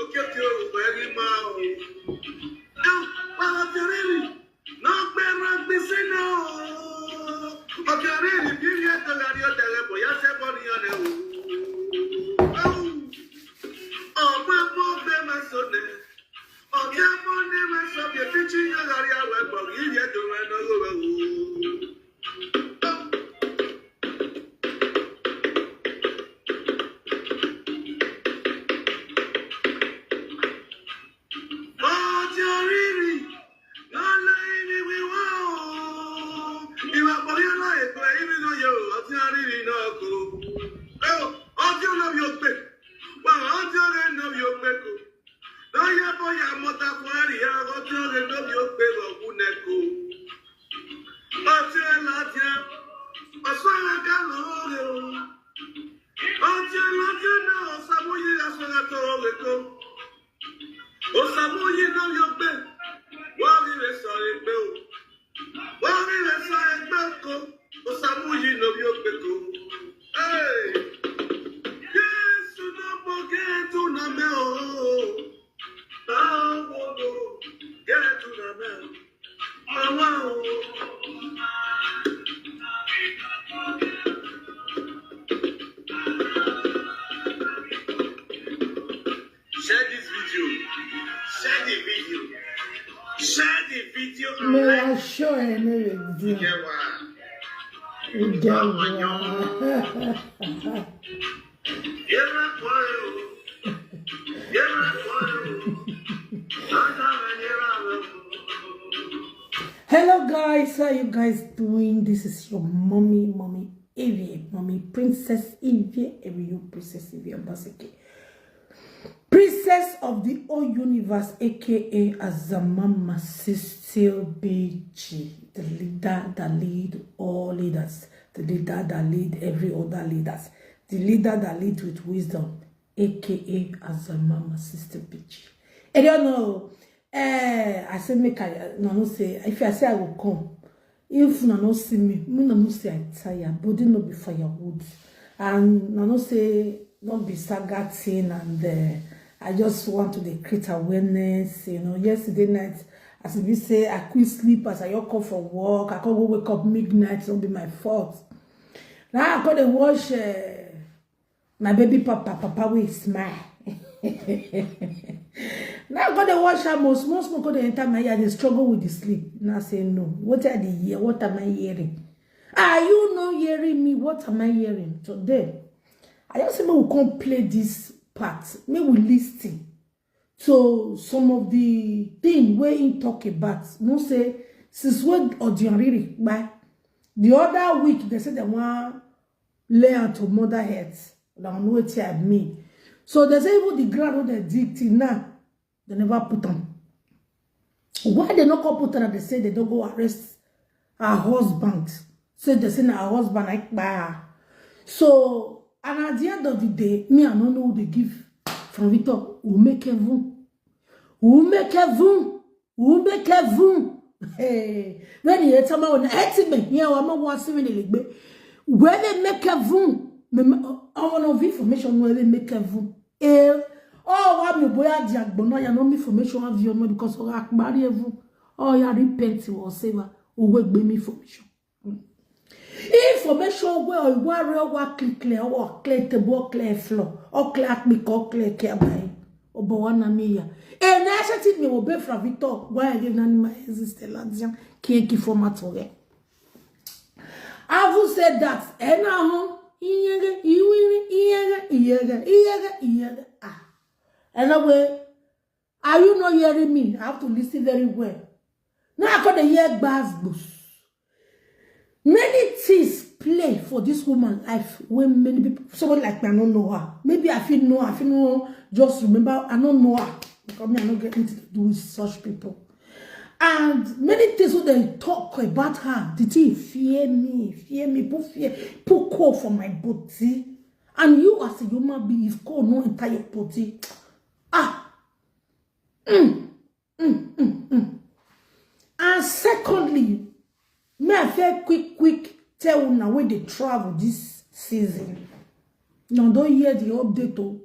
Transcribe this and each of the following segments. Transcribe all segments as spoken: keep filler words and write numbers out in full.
Oke oke oke eri ma o. Ewu, wala tereri. No gbẹran gbèsè náà o. Oke eri ni bí rí ẹ̀tọ́ la rí ọ̀tẹ̀ rẹ̀ bọ̀ yá sẹ́ bọ́ ni ọ̀nà o. Ewu. Ọmọ ẹ̀fọ́ gbé ma sọ nẹ. Ọ̀gá ẹ̀fọ́ ní ma sọ bí etí tí yóò la rí àwẹ̀ bọ̀ rí ẹ̀tọ́ rẹ̀ náà lọ́wọ́ o. Ọjọ́ rírì lọ́lá ibi wíwá o. Ìwà pọ̀lú ọlá ètò ibi ló yẹ o. Ọjọ́ rírì náà kò. Ẹ o, ọjọ́ náà yóò pè. Wà ọjọ́ rẹ̀ náà yóò pè kò. Lọ́yà bọ́yà mọ́ta fún àríyá. Ọjọ́ rẹ̀ náà yóò pè wọ̀ kú nẹ́kọ̀ọ́. Ọjọ́ ẹ̀ lájẹ́. Ọ̀sán ẹ̀ ká lóore o. Ọjọ́ ẹ̀ lájẹ́ náà ọ̀sán mú yí aṣọ ẹ̀ tó rẹ̀ kó. Ọ̀sán mú yí náà yóò pè. Wọ́n rí rẹ̀ sọ̀rọ̀ pé o. Wọ́n rí rẹ̀ sọ̀rọ̀ pé o. Ọ̀sán mú yí náà yóò pè kó. Hey! Jésù náà mọ gẹ́tù náà mẹ́ o. Báwo ló gẹ́tù náà mẹ́ o? Màmá o. Share this video. Share the video. Share the video and Mo like wá ṣọ́ ẹ ní rèdíò. Yẹwà. Ìjẹun. Yẹra kọ́ ẹ o. Yẹra kọ́ ẹ o. Lọ́jọ́ rẹ̀ yẹra rẹ̀ o. Hello guys, how you guys doing? This is your mommy, mommy Evie, mommy Princess Evie, Evie, your Princess Evie Obaseke. Princess of the whole universe, aka Azamama Sister B G, the leader that lead all leaders, the leader that lead every other leaders, the leader that lead with wisdom, aka Azamama Sister B G. I don't know. Eh, I say make I no no say if I say I will come. If una no see me, me no no say I tire. Body no be firewood. And una no say no be saga thing and uh, I just want to dey create awareness. You know, yesterday night, as e be say I quit sleep as I just come from work, I come go wake up midnight, no be my fault. Now I come dey watch uh, my baby papa, papa wey smile. Now I come dey watch am o, small small come dey enter my ear, I dey struggle with the sleep. Now I say no, what I dey hear, what am I hearing? Are you not hearing me? What am I hearing? Today, I just say make we come play this part, make we listen to some of the thing wey he talk about. No say since when Odion Riri kpai, the other week they say they wan lay am to mother earth. Una know wetin I mean. So they say even the ground wey they dig till now, they never put am. Why they no come put am? They say they don go arrest her husband. Say they say na her husband I kpai her. So and at the end of the day, me I no know who they give from Victor. Who make heaven? Who make heaven? Who make heaven? Hey, when you tell me when I think me, yeah, I'm a one seven. When they make heaven, me, me, I want of information where they make heaven. Eh, oh, what me boy, I just but no, you know me information of you know because of Akbari heaven. Oh, you repent or saver. Who will be me information? Information where you are real work clear or clear table, clear floor, or clear akpiko, clear care by Obowana Miya. And I said it me will be from Victor. Why I didn't my existence? Kieki format for them. Having said that, and now, iyege, iwiri, iyege, iyege, iyege, iyege. Ah, anyway, are you not hearing me? I have to listen very well. Now I got the hear gbas gbos. Many things play for this woman life when many people, someone like me, I don't know her. Maybe I feel no, I feel no, just remember, I don't know her. Because me, I don't get anything to do with such people. And many things wey they talk about her, the thing fear me, fear me, put fear, put cold for my body. And you as a human being, if cold no enter your body, ah, mm, mm, mm, mm. And secondly, may I very quick, quick tell una wey dey travel this season. Now don't hear the update o.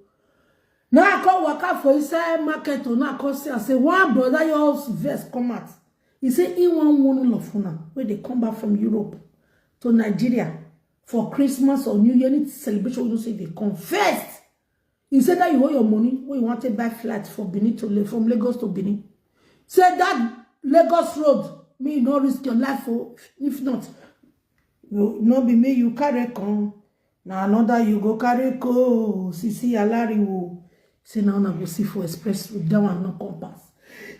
Now I come waka for inside market o, now I come see am say one brother, your house vex come out. He say he wan warn all of una wey dey come back from Europe to Nigeria for Christmas or New Year, any celebration wey you know say dey come. First, he say that you owe your money wey you wan take buy flight for Benin to La-, from Lagos to Benin. Say that Lagos road, me you no risk your life o. If not, you no be me you carry come, na another you go carry go. Sisi Alariwo. Say na una go see for express road, that one no come pass.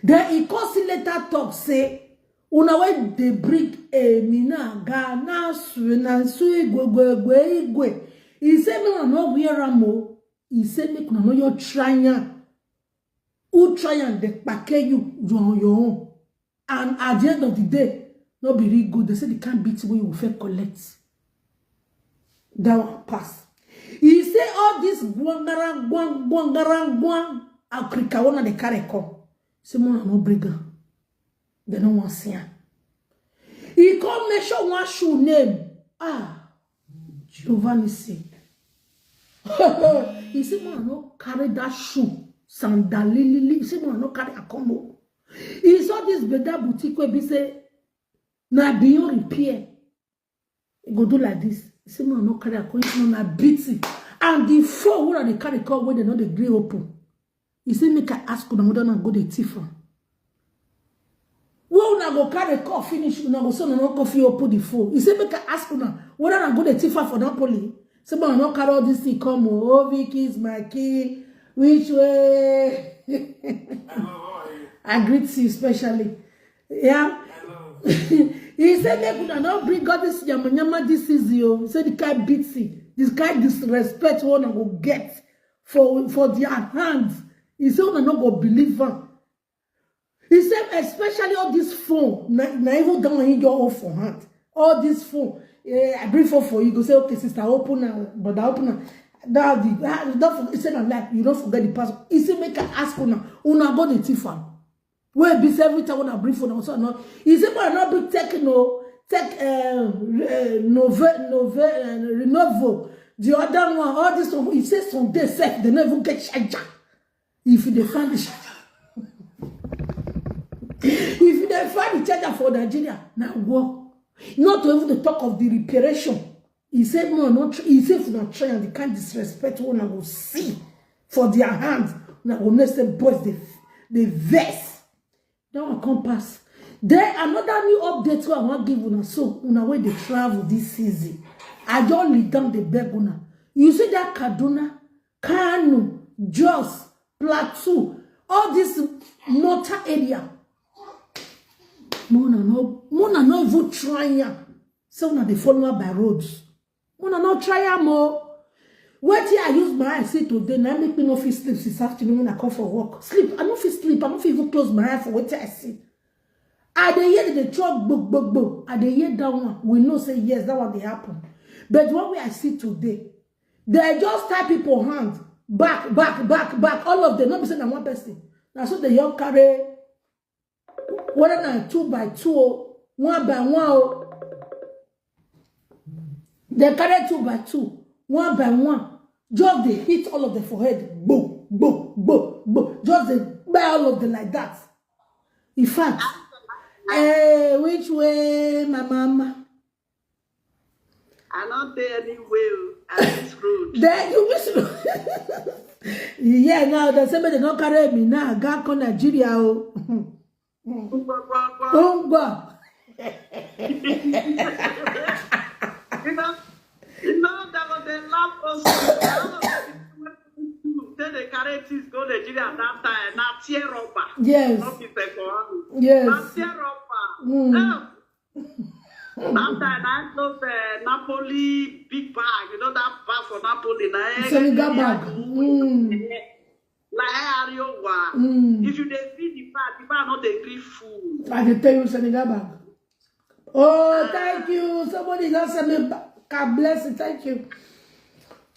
Then he come see later talk say, una wey dey bring Emina Ghana su na su igwe gwe gwe igwe. He say make una no wear am o. He say make una no your try am. Who try am dey kpake you, you on your own. And at the end of the day, no be real good. They say they can't beat wey you fit collect. That one pass. He say all this gwangara gwang gwangara gwang Africa wanna dey carry come. Say more no bring am. They no wan see am. He come mention one shoe name. Ah, Giovanni say. He say more no carry that shoe. Sandalili. He say more no carry a combo. He saw this better boutique wey be say na beyond repair. He go do like this. He say more no carry a coin, no na beating. And the four wey they carry come wey they no dey gree open. He say make I ask una whether una go dey thief am. Wey una go carry call finish, una go say una no come fit open the phone. He say make I ask una whether una go dey thief am for Napoli. Say make una no carry all this thing come o. Oh, Vicky is my key. Which way? I greet you specially. Yeah. He said make una no bring all this yamayama this season o. He said the kind beating, this kind disrespect wey una go get for for their hands. He said una no go believe am. He said especially all this phone, na, na even that one he just hold for hand. All this phone, eh, I bring phone for you, go say okay sister, open am, brother, open am. That the that, that for, he said na like you don't forget the password. He said make I ask una, una go dey thief am. Wey be say every time una bring phone, also no. He say but I no bring Tecno, Tec uh, uh, Nove, Nove, uh, Lenovo. The other one, all this one, he say some dey sef, they no even get charger. If you dey find the charger, if you dey find the charger for Nigeria, na war. Not to even dey talk of the reparation. He said no, not tr- he said if una try and the kind disrespect wey una go see for their hand, una go know say boys dey dey vex. That one come pass. Then another new update wey I wan give una, so una wey dey travel this season, I just lead down dey beg una. You see that Kaduna, Kano, Jos, Plateau, all this northern area. Mona no, Mona no even try am. So una dey follow am by roads. Mona no try am o. Wetin I use my eye see today, na make me no fit sleep since afternoon when I come for work. Sleep, I no fit sleep, I no fit even close my eye for wetin I see. I dey hear dem dey talk gbo gbo gbo. I dey hear that one. We know say yes, that one dey happen. But the one wey I see today, they just tie people hand, back, back, back, back. All of them, no be say na one person. Na so they all carry whether na two by two o, one by one o. They carry two by two, one by one. Just dey hit all of them for head. Gbo, gbo, gbo, gbo. Just dey buy all of them like that. In fact, eh, which way, my mama? I no dey anywhere o. I miss road. Then you miss road. Yeah, now they say make they no carry me now. Go come Nigeria o. Ngwa, ngwa, ngwa. Ngwa. You know, you know, that was the last also. Then they carry things go Nigeria that time. Na tear rubber. Yes. No be second. Yes. Na tear rubber. Mm. Eh, that time I close the Napoli big bag. You know that bag for Napoli. Na eh, Senegal bag. Mm. Na eh, Ariowa. Mm. If you dey feed the bag, the bag no dey gree full. I dey tell you, Senegal bag. Oh, thank you. Somebody just send me ba- God bless you. Thank you.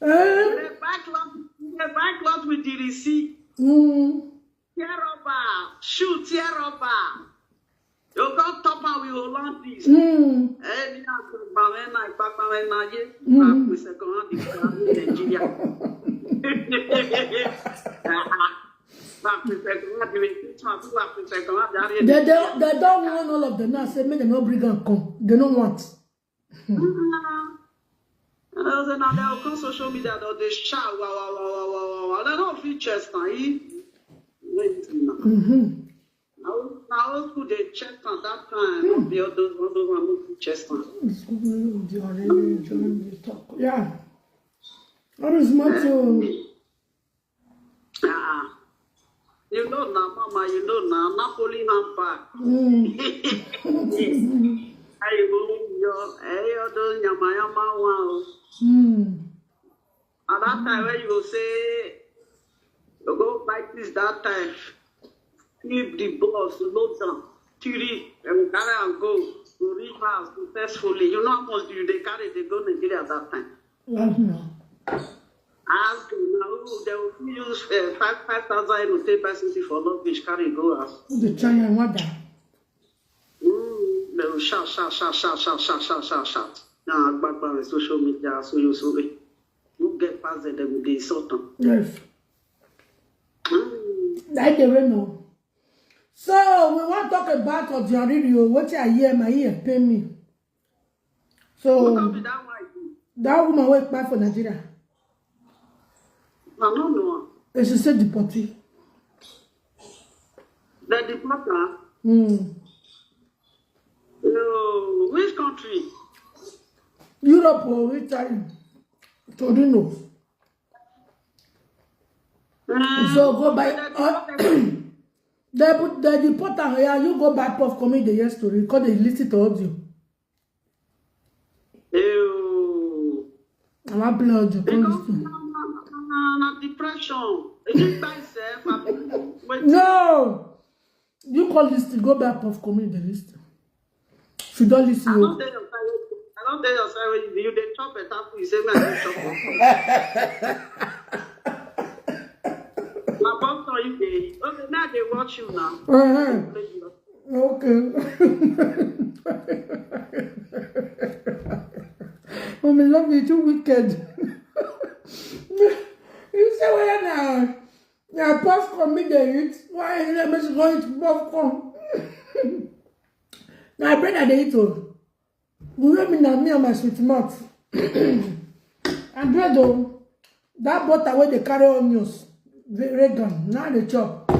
Eh? The back lot, the back lot with the receipt. Mm. Tear rubber, shoe tear rubber. You go top am with Hollandis. Mm. Eh, me na gbagba when I gbagba when I ye. Mm. Back with second hand in Nigeria. Wàá fi tẹ̀sán wá di retí tí wọ́n tún wàá fi tẹ̀sán wá darí ẹ̀. They, they, they don't want all of them now. Say, make them not bring and come. They don't want. They say now they come social media, they shout, wow, wow, wow. They don't feel chest now. Wait now. Mm-hmm. Now, now school they check at that time. Hmm. The others, all those one no fit chest now. School, they are really enjoying the talk. Yeah. What is matter? Ah, you know now, Mama, you know now, Napoli handbag. Mm. Hey, yo, hey, all those yamayama one. Mm. And that time when you go say, you go buy this that time, keep the boss, load down, three, and carry and go, to reach house successfully. You know how much you they carry, they go Nigeria that time. Love no. Ask them now, they will use uh, five, five thousand euro, take buy something for luggage, carry go house. The China mother. Mm, they will shout, shout, shout, shout, shout, shout, shout, shout, shout. Now, back on social media, so you so you get past them, they will insult them. Yes. Mm. Like the rain, no. So, we want to talk about Audio Video. What I hear, my ear pay me. So, that woman wey kpai for Nigeria. I don't know. And she said deportee. The deporter? Hmm. Oh, which country? Europe or Italy. Torino. Uh, so go buy. Uh, they put the deporter here. You go buy puff come in the year story. Cause they listen to audio. Ew. I'm not blood you come listen. Na depression. Is it by self? No. You call listen, go buy puff come in the list. She don't listen. I don't tell your side. I don't tell your side. You they chop better food. You say me I don't chop. My boss on you dey. Okay, now they watch you now. Uh-huh. Okay. Mommy, love you too wicked. You say whether now na popcorn me dey eat. Why you never make she go eat popcorn? Na bread I dey eat o. You know me now, me and my sweet mouth. And bread o, that butter wey dey carry onions, Reagan, now dey chop.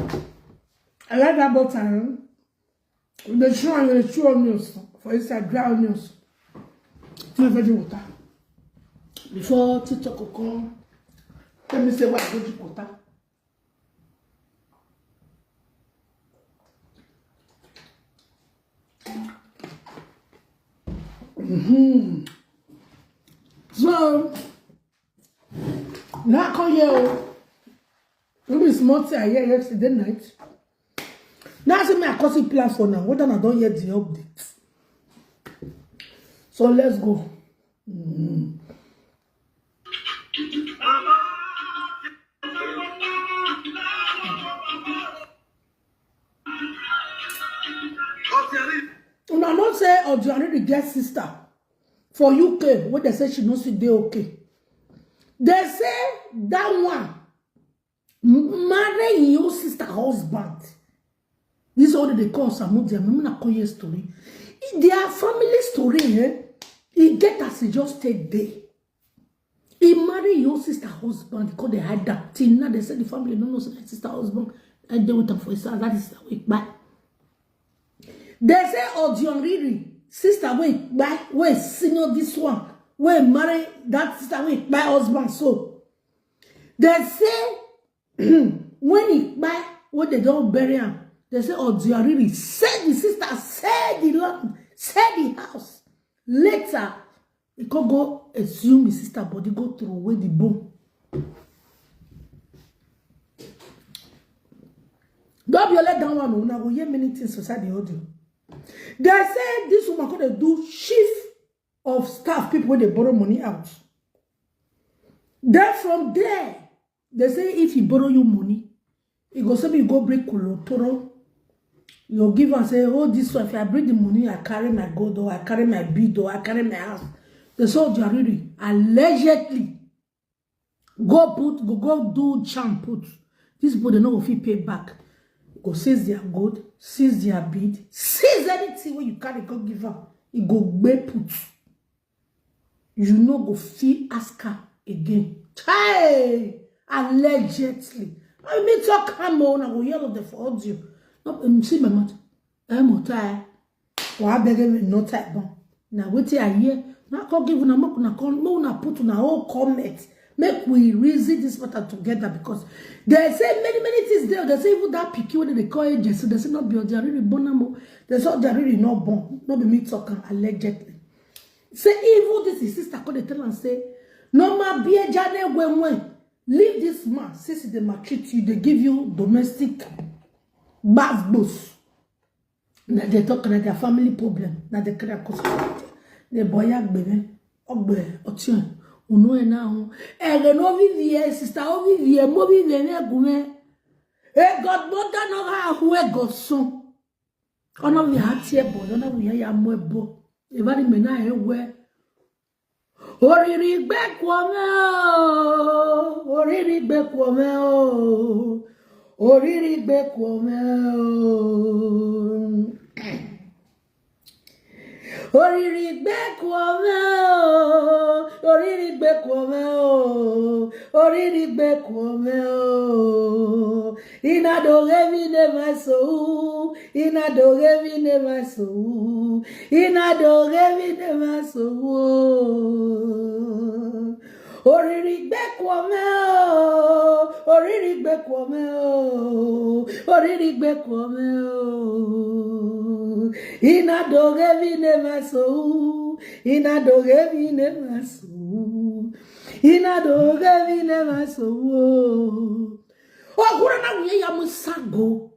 I like that butter. Eh? Dey chew and dey chew onions for inside, dry onions. Too much water. Before TikTok go come, let me say why I go drink water. Mm-hmm. So, now I come here. Maybe it's small thing I hear yesterday night. Now I say me I cause it plan for now. What I don't hear the update. So let's go. Mm. Una know say Ojuariri get sister for U K wey dey say she no still dey okay. Dey say that one marry your sister husband. This is what they call Samudia. Mama na call your story. Their family story, eh? He get as he just take day. He marry your sister husband because they had that thing. Now they say the family no know say that sister husband and they with her for his house. That is how he buy. They say Ojuariri sister wey buy wey senior this one wey marry that sister wey buy husband so. They say when he buy, when they don't bury him, they say Ojuariri sell the sister, sell the land, sell the house. Later, he could go assume his sister body, go throw away the bone. Don't be let down one. Una go hear many things inside the audio. They say this woman could do chief of staff, people wey dey borrow money out. Then from there, they say if he borrow you money, he go say me go bring kolotoro. You give and say, oh, this one, if I bring the money, I carry my gold, or I carry my bead, or I carry my house. They say Ojuariri allegedly go put, go, go do charm put. This boy, they no go fit pay back. Go seize their gold, seize their bead, seize anything wey you carry, go give am. E go gbe put. You no go fit ask am again. Hey, allegedly. I mean, talk am o, una go hear all of them for audio. No, um, see my mouth. Eh, motor, eh? Wa beg me no type bon. Na wetin I hear. Na come give una, make una come, make una put una own comment. Make we reason this matter together, because they say many, many things there. They say even that pikin wey they call agency, they say not be Ojariri born am o. They say Ojariri not born. No be me talk am, allegedly. Say even this his sister come dey tell am say, "No ma be a jane when when. Leave this man since they maltreat you, they give you domestic gbasgbos." Na dey talk na their family problem. Na dey carry am come. The boy ya gbeme, ogbe, otion. Unu e na ho. Ere no vivie, sister o vivie, mo vivie ne gume. E godmother no ha hu e godson. Ono vi ha tie bo, ono vi ya mo e bo. E vari me na e we. Oriri gbe kuome o, oriri gbe kuome o, oriri gbe kuome o. Oriri gbe kuome o, oriri gbe kuome o, oriri gbe kuome o. Ina do revi ne maso, ina do revi ne maso, ina do revi ne maso. Oriri gbe kuome o, oriri gbe kuome o, oriri gbe kuome o. Ina do revi ne maso, ina do revi ne maso, ina do revi ne maso. O gura na wiye ya musago.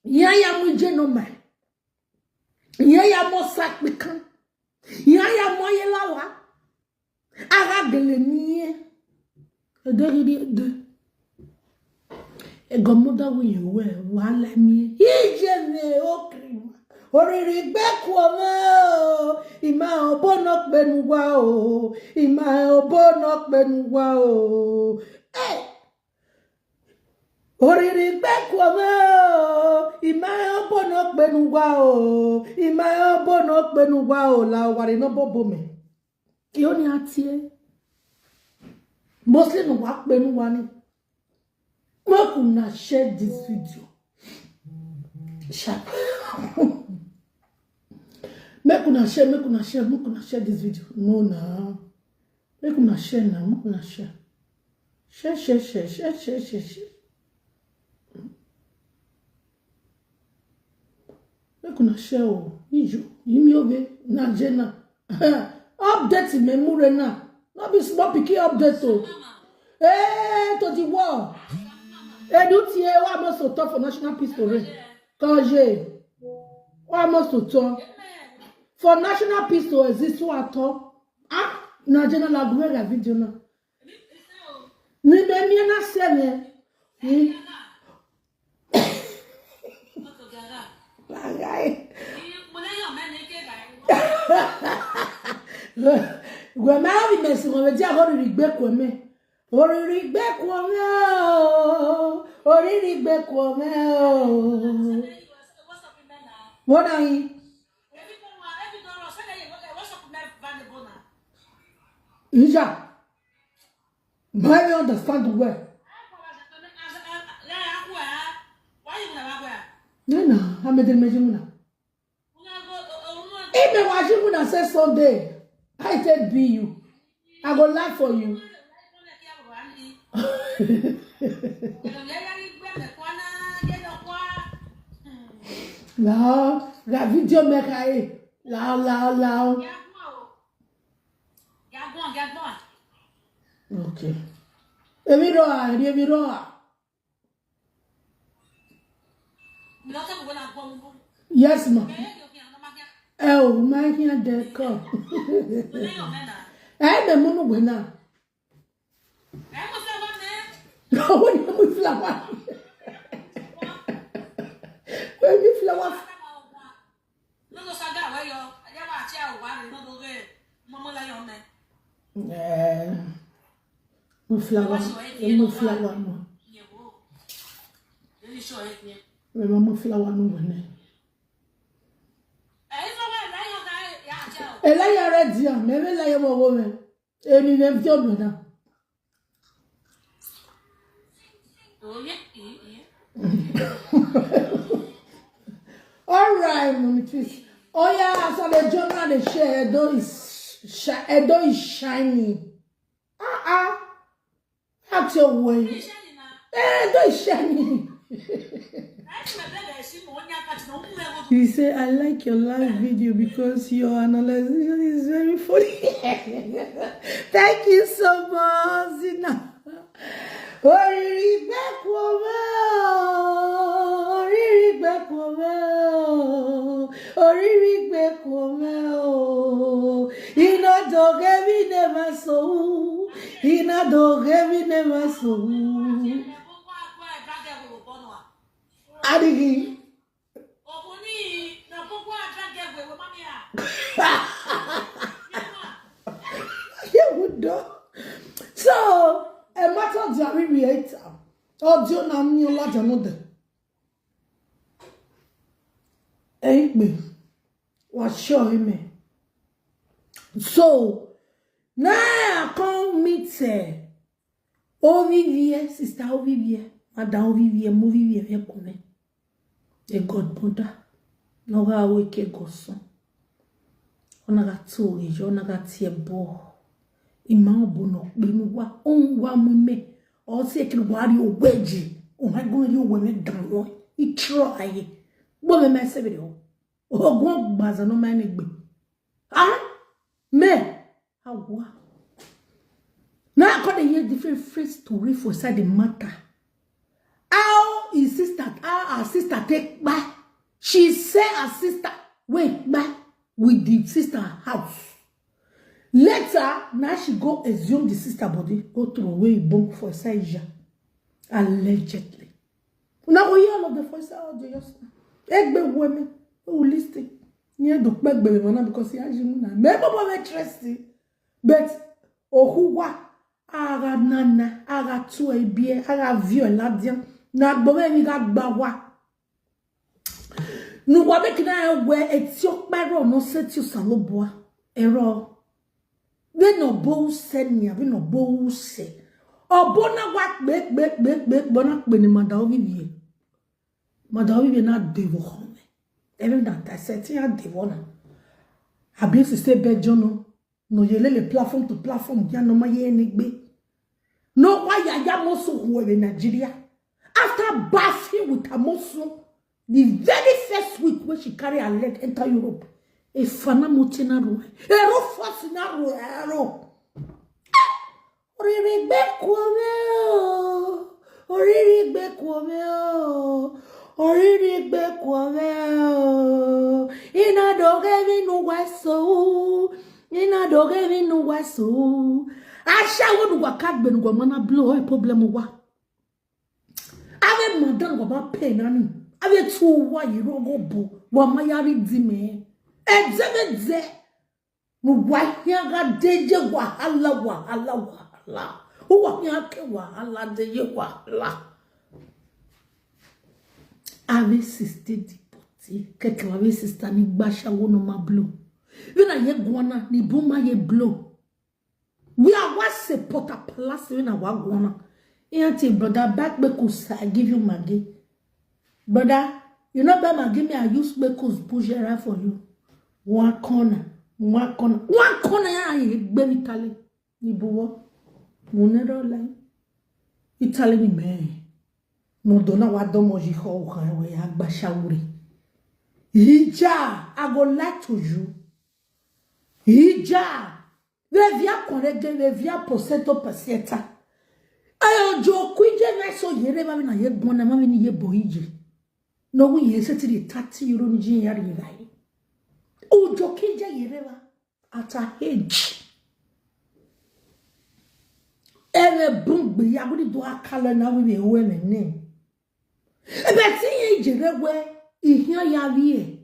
Ya ya mu je no mai. Ya ya mo sakpikan. Ya ya mo ye lawa. Ara gele ni e. Ede gidi ede. E godmother wey you wear, wahala ni e. Ije me o krima. Oriri gbe kuome o. Ima obo no penu wa o. Ima obo no penu wa o. Hey! Oriri gbe kuome o, ima obo no penu wa o, ima obo no penu wa o, la wari no bobo me. Ki oni atie. Mostly no wa penu wa ni. Make una share this video. Share. Make una share, make una share, make una share this video. No na. Make una share na, make una share. Share, share, share, share, share, share, share. Make una share o. Ijo, imi obe, na jena. Update me mure na. No be small pikin update o. Eh, to the world. Edu tie wa mo so tough for national peace to reign. Kaje. Wa mo so tough. For national peace to exist, so at all. Ah, na jena la gumera video na. Ni me mi na se me. Hmm. Lagai. Gwe ma vi me si mo ve dia go ri gbe ko me. Oriri gbe kuome o, oriri gbe kuome o. What are you? Ija, but I don't understand well. No, no, I'm a Ime wa ji muna say Sunday. I take be you. I go laugh for you. Lao, la video maker, eh. Lao, lao, lao. Okay. Emi ro a, emi ro a. Yes, ma. Eh, oh, my hand, they come. Eh, me munu wena. When you move flower. When you flower. Eh. Flower, emu flower no. Me ma mo flower no wene. Ela ya ready, me me la ya mo wo me. Emi me fi odo na. All right, mommy, please. Oh yeah, so the journal they share, Edo is shi- Edo is shining. Ah ah. Act your way. Eh, don't shine. He say, I like your live video because your analysis is very funny. Thank you so much, Zina. Oriri gbekuome o, oriri gbekuome o, oriri gbekuome o. Ina doge mi ne maso, ina doge mi ne maso. Adigi. Yehudo. So, a matter of the react. Audio na mi la jano de. Hey, me. What show him? So, now I come meet her. Ovivie, sister Ovivie, madam Ovivie, mo Ovivie, me come. E God bonda. No ga we ke goson. Ona ga tu ijo, ona ga tie bo. Ima obo no pe nu wa, on wa mu me. O se kiri wa ri oweji. O ma gun ri owe me dan wo. I try. Bo me me se be o. Ogun gbaza no ma ni gbe. Ah? Me. Awa. Now I come dey hear different friends to read for inside the matter. How his sister, how her sister take back? She say her sister wait back with the sister house. Later, now she go assume the sister body, go throw away bunk for Saija. Allegedly. Now we hear all of the voice out there just now. Egbe women who listen. Yeah, do back baby man because he has you now. Me baba me trust. But ohuwa aga nana, aga tu ebie, aga vio ladian. Na gbo me mi ga gba wa. Nu wa make na we eti okparo no set you saloboa. Ero. We no bo se ni, we no bo se. Obo na wa gbe gbe gbe gbe gbo na pe ni madam Ovivie. Madam Ovivie na devo home. Even that I said ya devo na. Abi si se be jono. No yele le platform to platform ya no ma ye ni gbe. No wa ya ya mosu huwe Nigeria. After bathing with Amosu, the very first week when she carry her leg enter Europe, e fana mo ti na ro. E ro force na ro, e ro. Oriri gbekuome o, oriri gbekuome o, oriri gbekuome o. Ina doge mi nu weso, ina doge mi nu weso. Asha wo nu wa ka gbe nu wa mana blow e problem wa. Ave madan wa ba pe na ni. Ave tu wa yiro go bo. Wa ma ya ri di me. E je me je. Wa hia ga deje wahala, wahala, wahala. Wa hia ke wahala, deje wahala. Ave sister di poti. Keke wa ave sister ni gbasha wo no ma blow. We na ye guana ni bu ma ye blow. We are what support a palace we na wa guana. Auntie, brother, back me kusa, I give you Maggi. Brother, you know buy Maggi, me I use me kus push around for you. One corner, one corner, one corner ya I gbe mi tale. Ni buwo. Mo ne do lai. Italy ni me. No dona wa domo ji ho kan we agba shawure. Ija, I go lie to you. Ija. Vevia korege, vevia posento pasieta. Ayo jo kwije na so yere ma na ye gbona ma ni ye boije. No wi ye se ti di thirty euro ni jin yari rai. Ujo kije yere ma at her age. Ere bungbe ya budi do akala na wi be we me ne. Ebe ti ye jere we ihian ya wi e.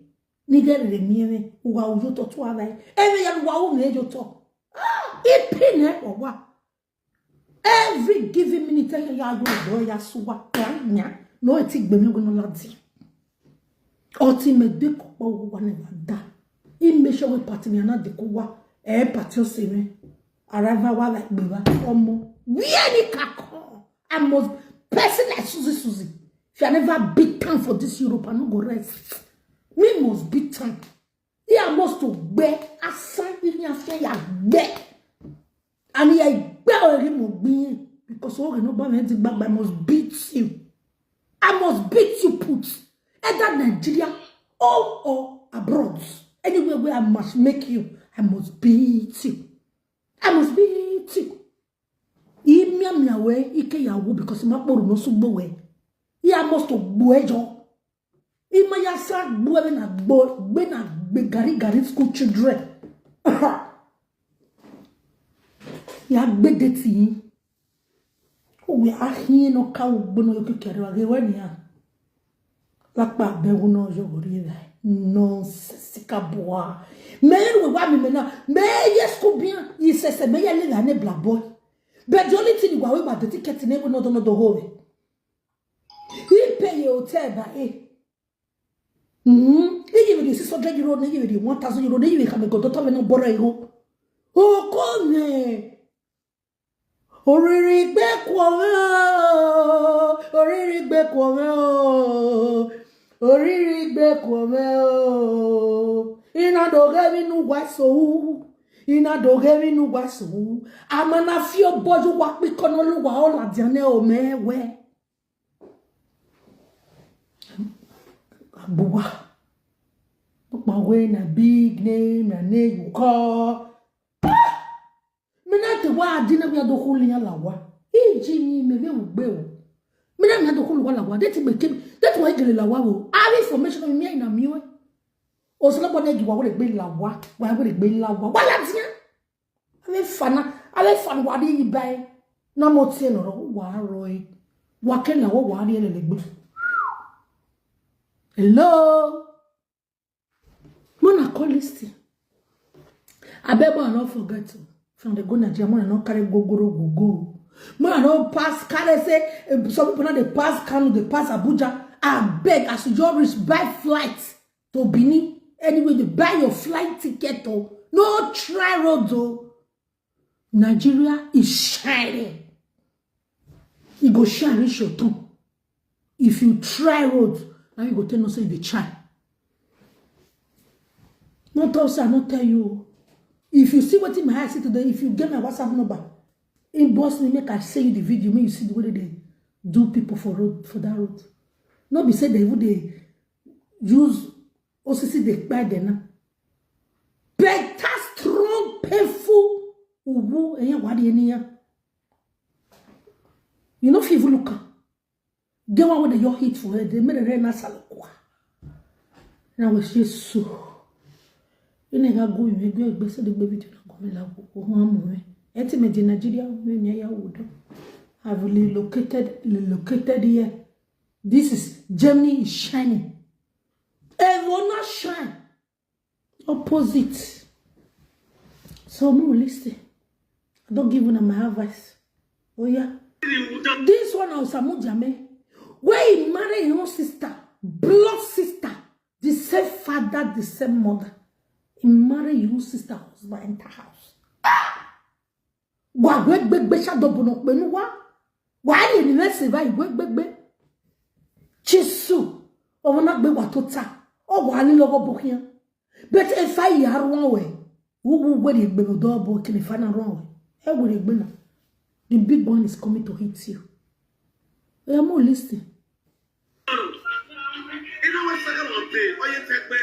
Ni gere mi ere wa ujo to to ara e. Ere ya wa u me jo to. Ah, ipi ne o wa. Every given minute, ya yo yo ya suwa ya nya. No eti gbe mi go no lati. Oti me de ko pa wo wa ne da. I me show we party me na de ko wa. E party o se me. Arrival wa like gbe wa. Omo. We any ka ko. I must person like Susie Susie. If you never beat time for this Europe, I no go rest. Me must beat time. He must to gbe asan if you afia ya gbe. And he gbe ori mo gbe because ori no ba me di gbagba, I must beat you. I must beat you put. Either Nigeria or, or abroad. Anywhere where I must make you, I must beat you. I must beat you. Imia mia we ike ya wo because ma kporu no sugbo we. He must to gbo ejo. Ima ya sa gbo ebe na gbo gbe na gbe gari gari school children. Ya gbe de ti. O we a hin no ka ugbo no yo kekere wa ge we ni a. Lakpa be wo no yo gori da. Nonsensical boy. Me we wa mi me na. Me yes ko bien. I se se me ya le da ne bla boy. But the only thing you go away about the ticket in every no do no do home. He pay your hotel by eh. Mm-hmm. He give you six hundred euro, he give you one thousand euro, he give you come go daughter no borrow euro. Oh, come here. Oriri gbe kwome o, oriri gbe kwome o, oriri gbe kwome o. Ina do ge mi nu wa so, ina do ge mi nu wa so. Amana fi oboju wa pi kono lu wa ola diane o mewe. Abuwa. Look my way na big name, na name you call. Me na te wa adi na mi ado huli ya lawa. Iji ni me me ugbe o. Me na mi ado hulu wa lawa. Deti me kemi. Deti wa igele lawa o. All information mi ina mi o. O sala bo na gi wa wole gbe lawa. Wa wole gbe lawa. Wa la dia. Ale fana. Ale fan wa di ibai. Na mo tie no ro wa roi. Wa ke lawa wa di ele gbe. Hello. Mona call listen. I beg, I not forget to. From the go Nigeria, mona not carry gogoro gogo. Mona not pass carry say eh, some people now they pass Kano, they pass Abuja. I beg as you just reach buy flight to Benin. Anyway, they buy your flight ticket. Oh, no try road though. Nigeria is shining. E go shine reach your tongue. If you try road, now you go tell no say you dey try. No talk say I no tell you. If you see wetin my eye see today, if you get my WhatsApp number, inbox me make I send you the video, make you see the way they do people for road for that road. No be say they even dey use osisi dey kpai dem now. Better strong painful uwu enye wadi eniya. You no fit even look am. Get one wey dey your hit for head, dey make the rain na salukwa. Na we say so. Ina ga go mi gbe gbe se de gbe video na go mi la go go ho amu mi. Eti me di Nigeria me mi ya wo do. I've relocated, relocated here. This is Germany is shining. Everyone not shine. Opposite. So more listen. I don't give una my advice. Oh yeah. This one na Osamu Jame. Where he marry your own sister, blood sister, the same father, the same mother. He marry your own sister husband enter house. Ah! Wa gwe gbe gbe sha do bono pe nu wa. Wa ye ni le se ba igwe gbe gbe. Jesu. Omo na gbe wa to ta. O wa ni logo bo kiyan. But if I ya run away, who who where the gbe do bo kini fa na run away. E where the gbe na. The big one is coming to hit you. Oya mo listen. You know what second one thing? Oh, you take me.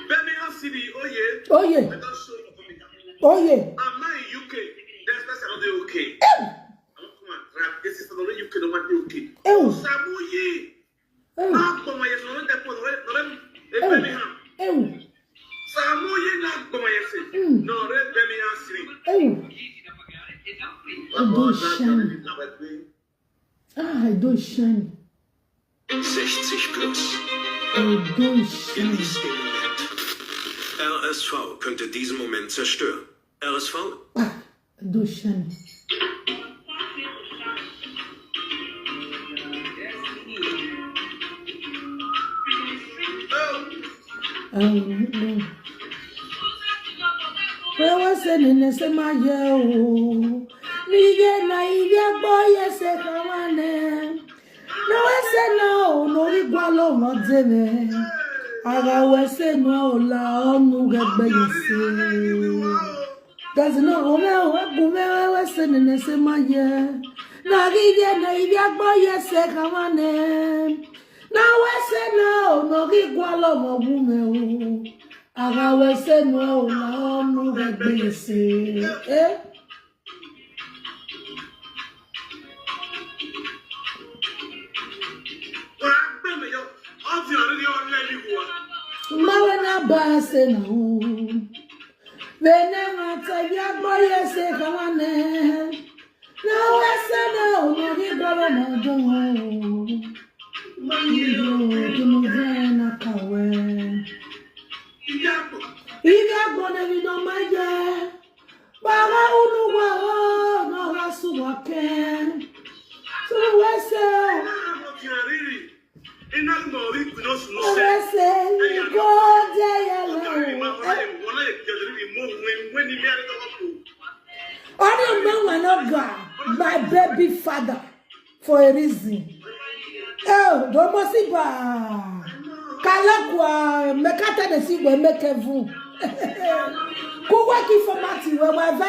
Birmingham City, oh yeah. Oh yeah. I don't show up on me. Oh yeah. I'm not in U K. That's that's another U K. I'm come and drive. This is another U K. No one U K. Oh. Samuyi. Oh. Not for my son. That for the Birmingham. Oh. Samuyi not for my son. No, Birmingham City. Oh. I don't shine. Ah, I don't shine. sechzig plus. I don't shine. Genieß den Moment. R S V könnte diesen Moment zerstören. R S V? Ah, Dushen. Wewe se nene se ma ye o. Ni ye na iye gbo ye se kawane. Na we se na o no ri gwa lo mo de me. Ara we se no o la o nu ge gbe ye se. Gazi no o me o we gu me wewe se nene se ma ye. Na ri ye na iye gbo ye se kawane. Na we se na o no ri gwa lo mo gu me o. Ara we se no o la o nu ge gbe ye se. Eh? Mawe na ba se na u. Vene ma ta ya gbo ye se kawane. Na we se na u no ri gbo na do. Yo, tu no ve na kawe. Iga gbo ne vi no ma ye. Bara unu wa o no ra su wa ke. Tu we se. Ese ni ko de ya lo. Only man will not go. My baby father for a reason. Oh, don't must ba. Kalakwa, make I tell the see we make a fool. Kuwa ki format we we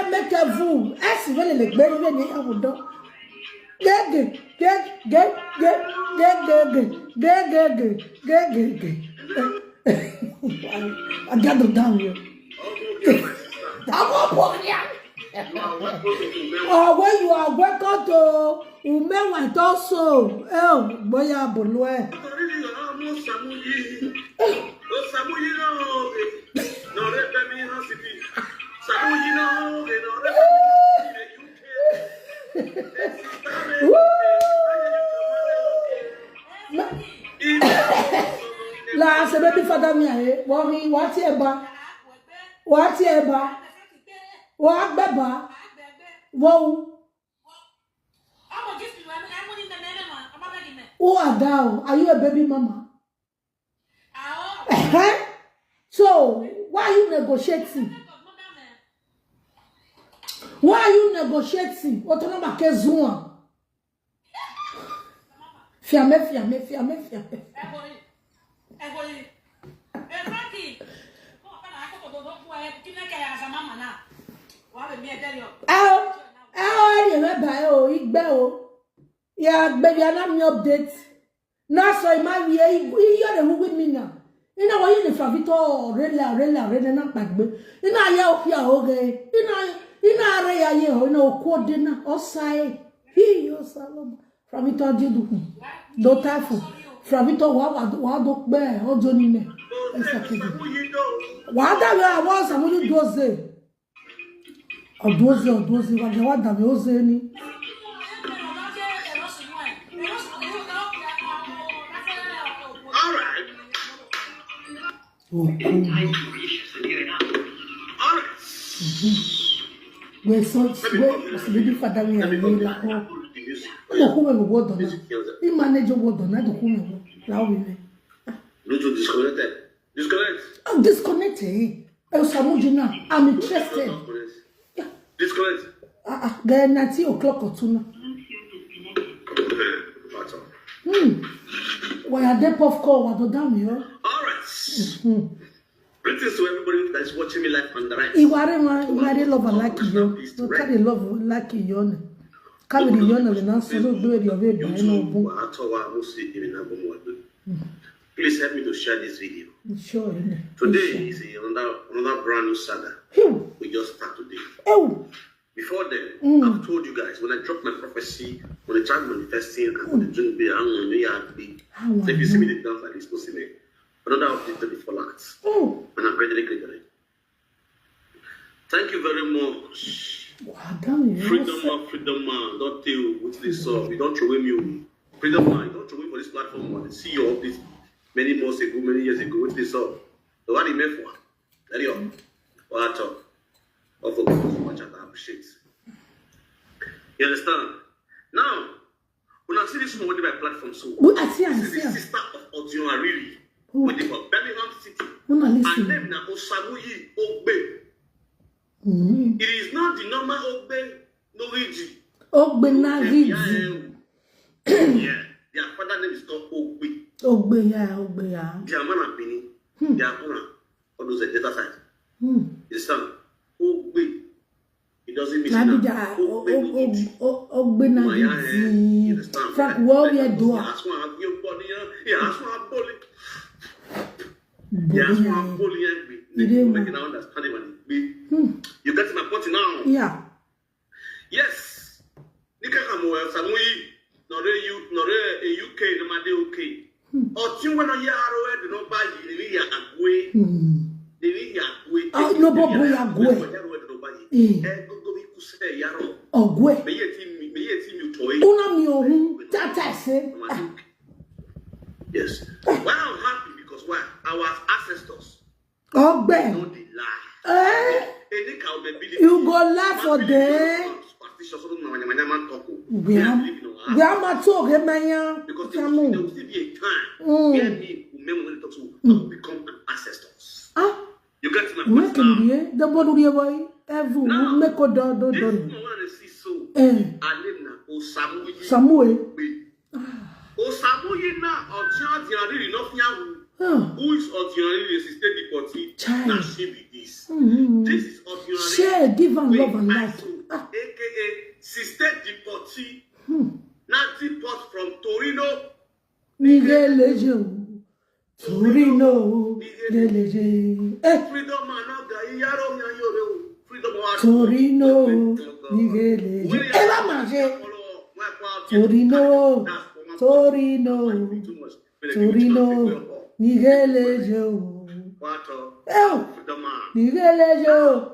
make a fool. Esi vele le gbe ni ya wo do. Gege, gege, gege, gege, gege, gege, gege, gege. I gather down here. That one for here. Oh, where you are welcome to Umewa Toso. Oh, boya bolwe. La se baby father mi aye. Wo ri wa ti e ba. Wa ti e ba. Wa gbe ba. Wo. Who are thou? Are you a baby mama? Eh? So, why are you negotiating? Why are you negotiating? Autonomous Kezua. Fiame, fiame, fiame, fiame. Eo, eo, eri me ba o, igbe o. Ya gbe ya na mi update. Na so ima wi e, iyo de hu wi mi na. Ina wa yi ni Fravito rela, rela, rela na pagbe. Ina ya o pia o ge. Ina, ina re ya ye o, ina o ko de na. O sa e. Hi, o sa lo. Fravito di du. Do tafu. Fravito wa, wa, wa do pe o jo ni me. Esa kede. Wa da we awa sa mo ni doze. Odoze, odoze, wa wa da we oze ni. All right. Oku. All right. We so, we so baby father mi ayi la ko. Mo ku me wo do na. I manage wo do na do ku me wo. La o mi. Bluetooth disconnected. Disconnect. I'm disconnected. El Samuji now. I'm interested. Yeah. Disconnect. Ah, ah, get nineteen o'clock or two now. Hmm. Why are they puff call? What do damn you? All right. Greetings to everybody that is watching me live on the right. Iware ma, iware love like you. No carry love like you. Carry the yon of the answer. No do it your way. By no book. Please help me to share this video. Sure. Today is a, another, another brand new saga. We just start today. Oh. Before then, I've told you guys, when I drop my prophecy, when I start manifesting, I'm going to be, I'm going to be happy. So if you see me, they dance like this, go see me. Another update to be for that. And I'm ready to get ready. Thank you very much. Freedom man, freedom man, don't tell what they saw. We don't throw away you. Freedom man, don't throw away for this platform. I see your updates many months ago, many years ago, what they saw. The one he meant for. Very up. What talk? Of course, much I appreciate. You understand? Now, when I see this one with my platform, so Well, I see am, I this is see the am. Sister of Odion Ariri, Oh. with the for Birmingham City. Una Her listen. Name na Osamuyi Ogbe. Mm. It is not the normal Ogbe, no Riji. Ogbe na Riji. Yeah, their father name is called Ogbe. Ogbe ya, Ogbe ya. Their man are Benin. Their man are all those Delta side. Hmm. You understand? Ogbe. It doesn't mean Labija, that Ogbe no Riji. Ogbe na My, uh, you Riji. understand? Frank, what we are Yeah, doing? that's why I'm your body. Yeah, that's why I'm bully. Yeah, that's why I'm bullying. You didn't Make want. It understandable. You get my point now? Yeah. Yes. Nika Samuel Samuyi, Nore U, Nore in U K, no matter okay. Or Tim when you are already no buy you, you are going. Hmm. They need your way. Oh, no, but boy, you are going. Eh, Eh. Go, go, be kusere yaro. Ogwe. Be ye team, be ye team you toy. Una mi ohun, tata se. Yes. Why I'm happy because why? Our ancestors. Ogbe. No dey lie. Eh? Any cow be believe. You go laugh for them. Superstitious, no, no, no, no, no, talk. We are, we are mature, okay, man. Because there will still be a time where me, women, when they talk to, I will become an ancestors. Ah. You get my point now? Make him be, the body, boy. Everyone, make a do, do, This do. One I see so. Eh. Her name na Osamuyi. Samuel. Osamuyi na Odion Ariri no fi ahu. Huh. Who is Odion Ariri? Is state deportee. Child. Na she be this. Mm-hmm. This is Odion Ariri. Share, give am Wey love and I light. so, Ah. A K A sister deport. Hmm. Na deport from Torino. Nigeleje o. Torino. Nigeleje. Eh. Freedom man no ga iyaro mi ayore o. Freedom man. Torino. Nigeleje. Ela maje. Torino. Torino. Torino. Nigeleje o. Eh o. Nigeleje o.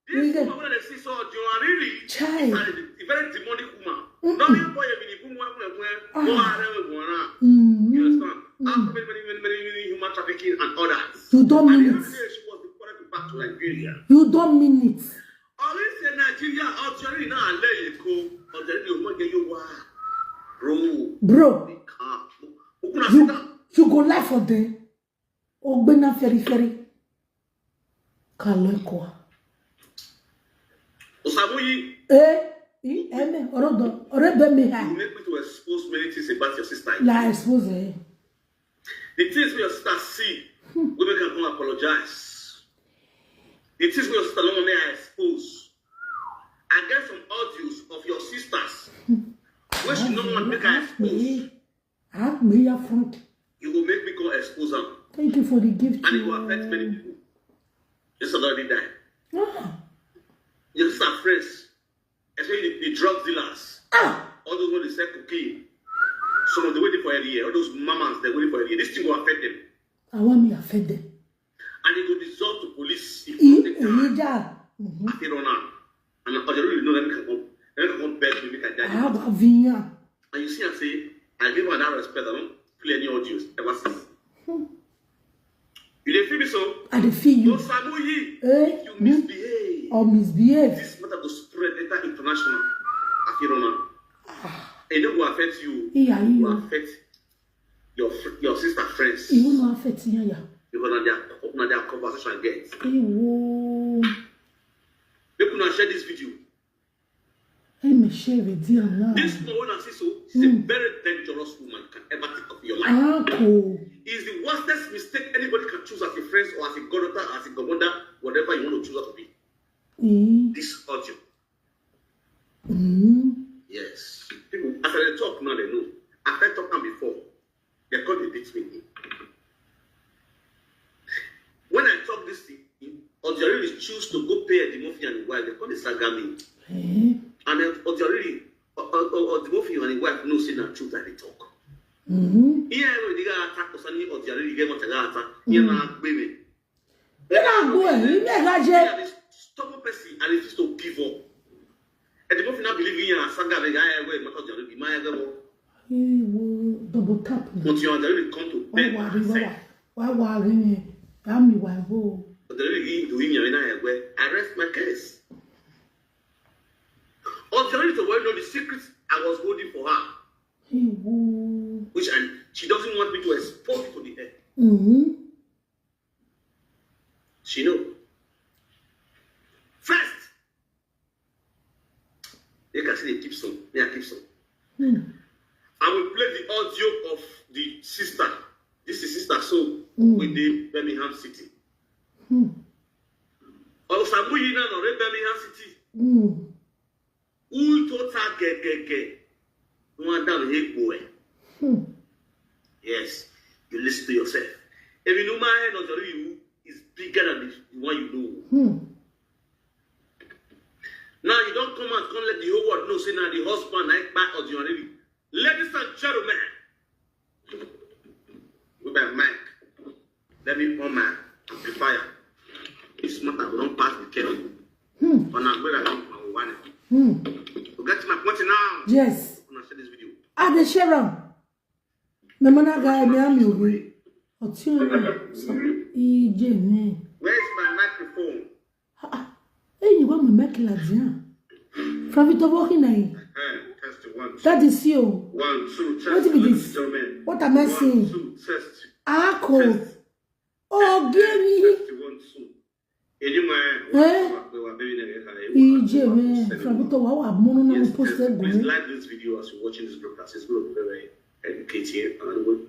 This woman wey dey see so Odion Ariri. Child. Is a very demonic woman. Now you boy be the woman wey wey go around with one. Mm. You understand? After many, many, many, many, many human trafficking and others. You don't And mean the it. Other day she was deported back to Nigeria. You don't mean it. All this say Nigeria, Odion Ariri now let you go. Odion Ariri, you want get you wa, bro. Bro, Be calm. Open up, you, sit down. You go laugh for them. Ogbena ferry ferry. Kalekwa. Osamuyi, Eh, eh, eh, me, orodo, orebe me you ha. Make me to expose many things about your sister. La expose. The things wey your sister see, wey make am come apologize. The things wey your sister no wan make I expose. I get some audios of your sisters wey she no wan make I expose. Ask me your front. You go make me come expose am, Thank you for the gift. and it go affect many people. Your sister already die. Ah, Your sister friends, especially the, the drug dealers, ah, all those wey dey sell cocaine. Some of the wey dey for area, all those mamas, they wey dey for area. This thing go affect them, I want me affect them. And it go result to police. If E- you take time, Elijah. I fit run am. And Odion Ariri know that make I come, that make I come beg me, make I die. Ah, Bavinya. And you see, I say, I give her that respect. I don't play any audios ever since. You dey feel me so? I dey feel you. Osamuyi, Eh, if you misbehave, or misbehave. This matter go spread enter international. I fit run am. And it no go affect you. Yeah, It go yeah. Affect your fr- your sister friends. It will not affect you. Yeah. Because na their co- na their conversation get. Ewo. Make una share this video. Let me share with you now. This woman wey una see so, she's a very dangerous woman you can ever think of in your life. Uncle. It's the worstest mistake anybody can choose as a friend or as a goddaughter, as a godmother, whatever you want to choose her to be. Mm. This audio. Mm. Yes. People, as I dey talk now, they know. I fit talk am before. They come dey beat me. When I talk this thing, Odion Ariri choose to go pay Eddie Murphy and his wife. They come dey saga me. Eh. And then Odion Ariri, O- O- O- Eddie Murphy and his wife know say na truth I dey talk. Mm-hmm. Here, when they got attack concerning Odion Ariri, get what I got attack. Here na gbeme. You know, go ahead. You make her Yeah, jet. This stubborn person and refuse to give up. Eddie Murphy not believe in you and saga the guy where matter Odion Ariri, my guy. Ewo. Double tap. But your Odion Ariri come to Why beg worry? myself. Why worry? Why worry? Why worry? Odion Ariri do him, I rest my case. Odion Ariri to well know the secret. doesn't want me to expose it to the air. Mm-hmm. She know. First, they can see the keep some. They are keep some. Hmm. I will play the audio of the sister. This is sister so mm. with the Birmingham City. Hmm. Ọ̀sàmúyí náà lọ rí Birmingham City. Hmm. Who told her gẹ̀gẹ̀gẹ̀? Wọ́n dá mi hé gbò ẹ̀. Hmm. Yes, you listen to yourself. Èmi ló máa ń hẹ́nà ọ̀dọ̀ rí ìwú is bigger than the one you know. Hmm. Now you don't come out, come let the whole world know say now the husband I buy audio already. Ladies and gentlemen, with my mic, let me on my amplifier. This matter we don't pass the curtain. Hmm. On our way, I don't want it. Hmm. To get to my point now. Yes. I'm gonna share this video. I dey share am. My man guy me am you. Otio. Ije me. Where is my microphone? Hey, you want me make la dia? From it over here. That is you. One, two, test. What is this? What am I saying? Ako. Oh, give me. Eh? Ije me. From it over wa mono na post. Please like this video as you're watching this broadcast. It's going to be very educating and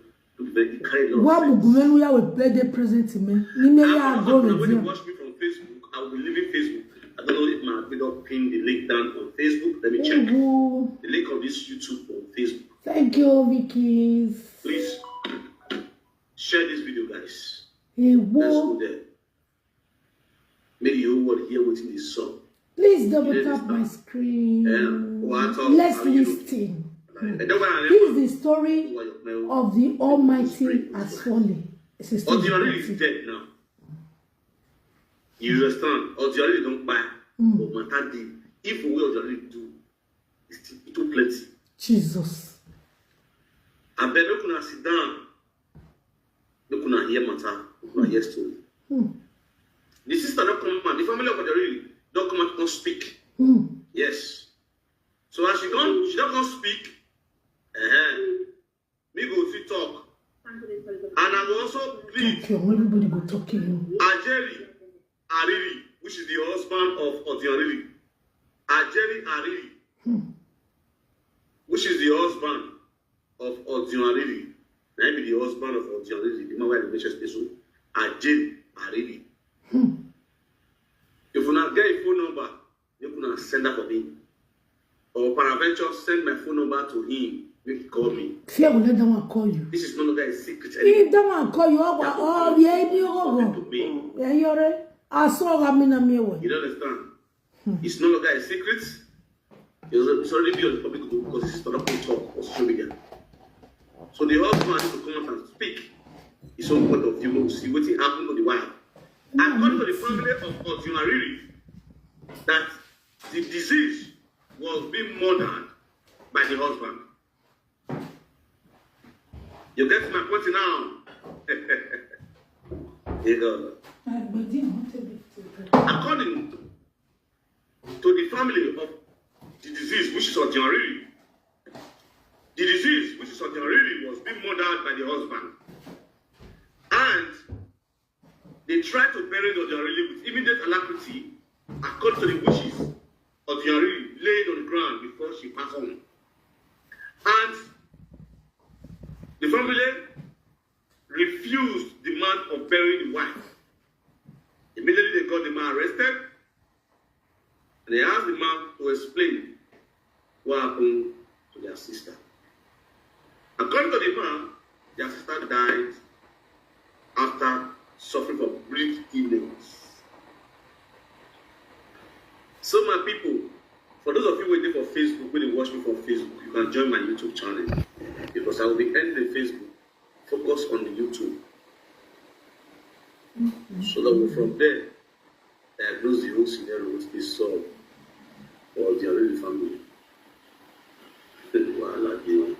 Wa mugumenu ya we birthday present me. Ni me ya go with you. Watch me from Facebook. I will be leaving Facebook. I don't know if my video pin the link down on Facebook. Let me check the link of this YouTube on Facebook. Thank you, Vicky. Please share this video, guys. Hey, let's go there. Make the whole world hear wetin dey sup. Please double tap my screen. Let's listen. This is the story of the Almighty has fallen. Ordinary is dead now. You understand? Ordinary don kpai. But matter dey. If we ordinary do, it's too plenty. Jesus. Abeg make una sit down. Make una hear matter, make una hear story. Hmm. The sister don come out, the family of Ojariri don come out come speak. Hmm. Yes. So as she don she don come speak, uh-huh, me go fit talk. And I go also plead. Talk your everybody go talk you. Ajeri Ariri, which is the husband of Odiariri. Ajeri Ariri, hmm. which is the husband of Odiariri. Na him be the husband of Odiariri, the man wey I dey mention today so. Ajeri Ariri. Hmm. If una get a phone number, make una send that for me. Or peradventure, send my phone number to him. Make he call me. Fear will let that one call you. This is no longer a secret anymore. If that one call you, oh, oh, yeah, you go. Yeah, you're right. I saw that me na me. You don't understand. It's no longer a secret. It's already been on the public domain because it's not up talk on social media. So the husband needs to come out and speak his own point of view. We'll see what happened to the wife. According to the family of Otunariri, that the disease was being murdered by the husband. You get my point now? You know. According to the family of the disease, which is Otunariri, the disease, which is Otunariri, was being murdered by the husband. And they tried to bury Otunariri with immediate alacrity, according to the wishes of Otunariri laid on the ground before she passed on. And the family refused demand of burying the wife. Immediately they got the man arrested and they asked the man to explain what happened to their sister. According to the man, their sister died after suffering from brief illness. So my people, for those of you waiting for Facebook, when you watch me from Facebook, you can join my YouTube channel because I will be ending Facebook. Focus on the YouTube. Mm-hmm. So that we from there diagnose the whole scenario wey dey solve for the Ariri family. Wahala dey o.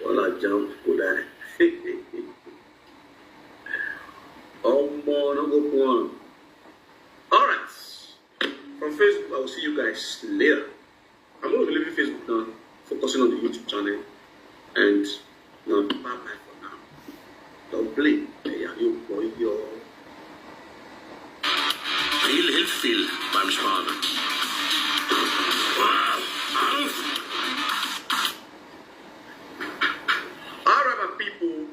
Wahala jam go die. Omo, no go poor am. All right. From Facebook, I will see you guys later. I'm going to be leaving Facebook now, focusing on the YouTube channel. And now, Bye bye for now. Don't play. Ẹ̀yà yóò pọ̀ yọ. Viel Hilfsziel beim Sparen. All right, my people.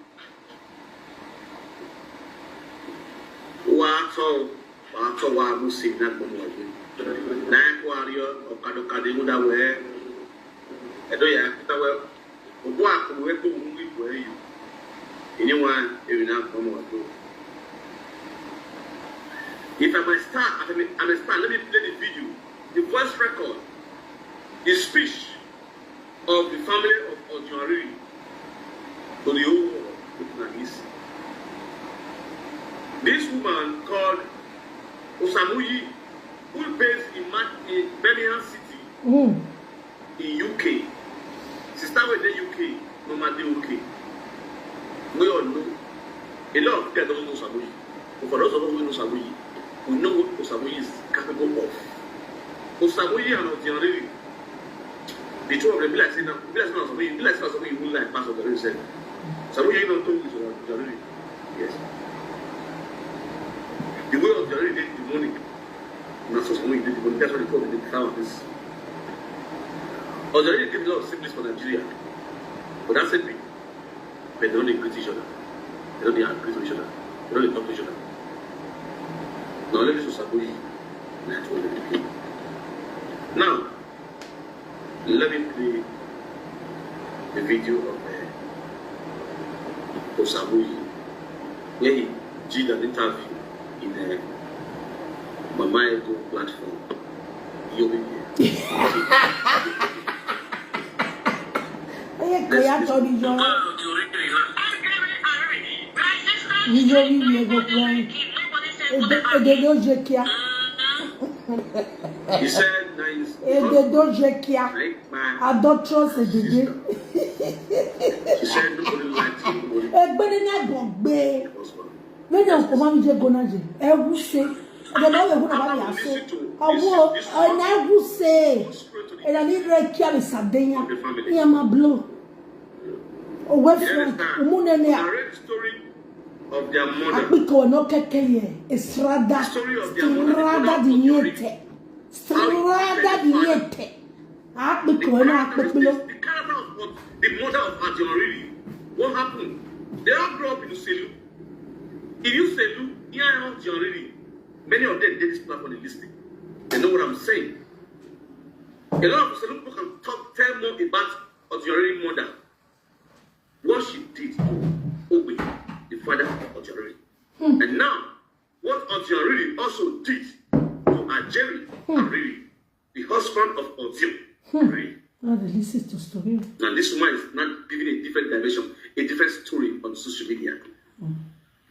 Wa tọ, wa tọ wa mu si na gbọmọ ọdún. Na ẹkọ ariọ ọkadọkadọ ewu da wẹ. Ẹdọ ya kuta wẹ. Obu akọmọ wẹ gbọmọ mu ibu ẹyọ. Ìní wa èrì na gbọmọ ọdún. If I may start, I may, I may start. Let me play the video, the voice record, the speech of the family of Ojuariri to the whole world. Look at this. This woman called Osamuyi, who based in, Ma- in Birmingham City, Mm. in U K. Sister wey dey U K, normal dey okay. We all know. A lot of people don't know Osamuyi. But for those of us who know Osamuyi, we know what Osamuyi is capable of. Osamuyi and Ojuariri, the two of them, be like say na, be like say na Osamuyi, be like say na Osamuyi even like pass Ojuariri sef. Osamuyi don talk with Ojuariri. Yes. The way Ojuariri dey demonic, na so Osamuyi dey demonic. That's why they call the town this. Ojuariri get a lot of siblings for Nigeria. But that's it. But they don't dey greet each other. They don't dey agree to each other. They don't dey talk to each other. Na only this Osamuyi na two of them dey play. Now, let me play the video of uh, Osamuyi, where he did an interview in a Mama Ego platform. Yomi. Eye ke ya tɔ ni yɔ. Ni yɔ mi mi ego kura yi. Ede ede do je kia. He said, nice. Ede do je kia. Adulterous edede. She said nobody likes you, nobody Egbe ne na bɔ gbe. Husband. Vene o koma mi je gona je. Ewu se. Ede na we gona ba ya se. Awo, na ewu se. Ede ni re kia be sadenya. Iya ma blow. Owe Frank, umunene a. I read the story of their mother. Akpiko no keke ye. Estrada. Story of their mother. Strada di niente. Strada di niente. Akpiko no akpikpilo. The character of what? The mother of Auntie Oriri. What happened? They all grew up in Uselu. If you Uselu, near Auntie Oriri, many of them dey this platform dey listen. They know what I'm saying. A lot of Uselu people can talk, tell more about Auntie Oriri mother. What she did to Ogbe, the father of Auntie Oriri. And now, what Auntie Oriri also did to Ajeri Oriri, the husband of Auntie Oriri. Now they listen to story. Now this woman is now giving a different dimension, a different story on social media.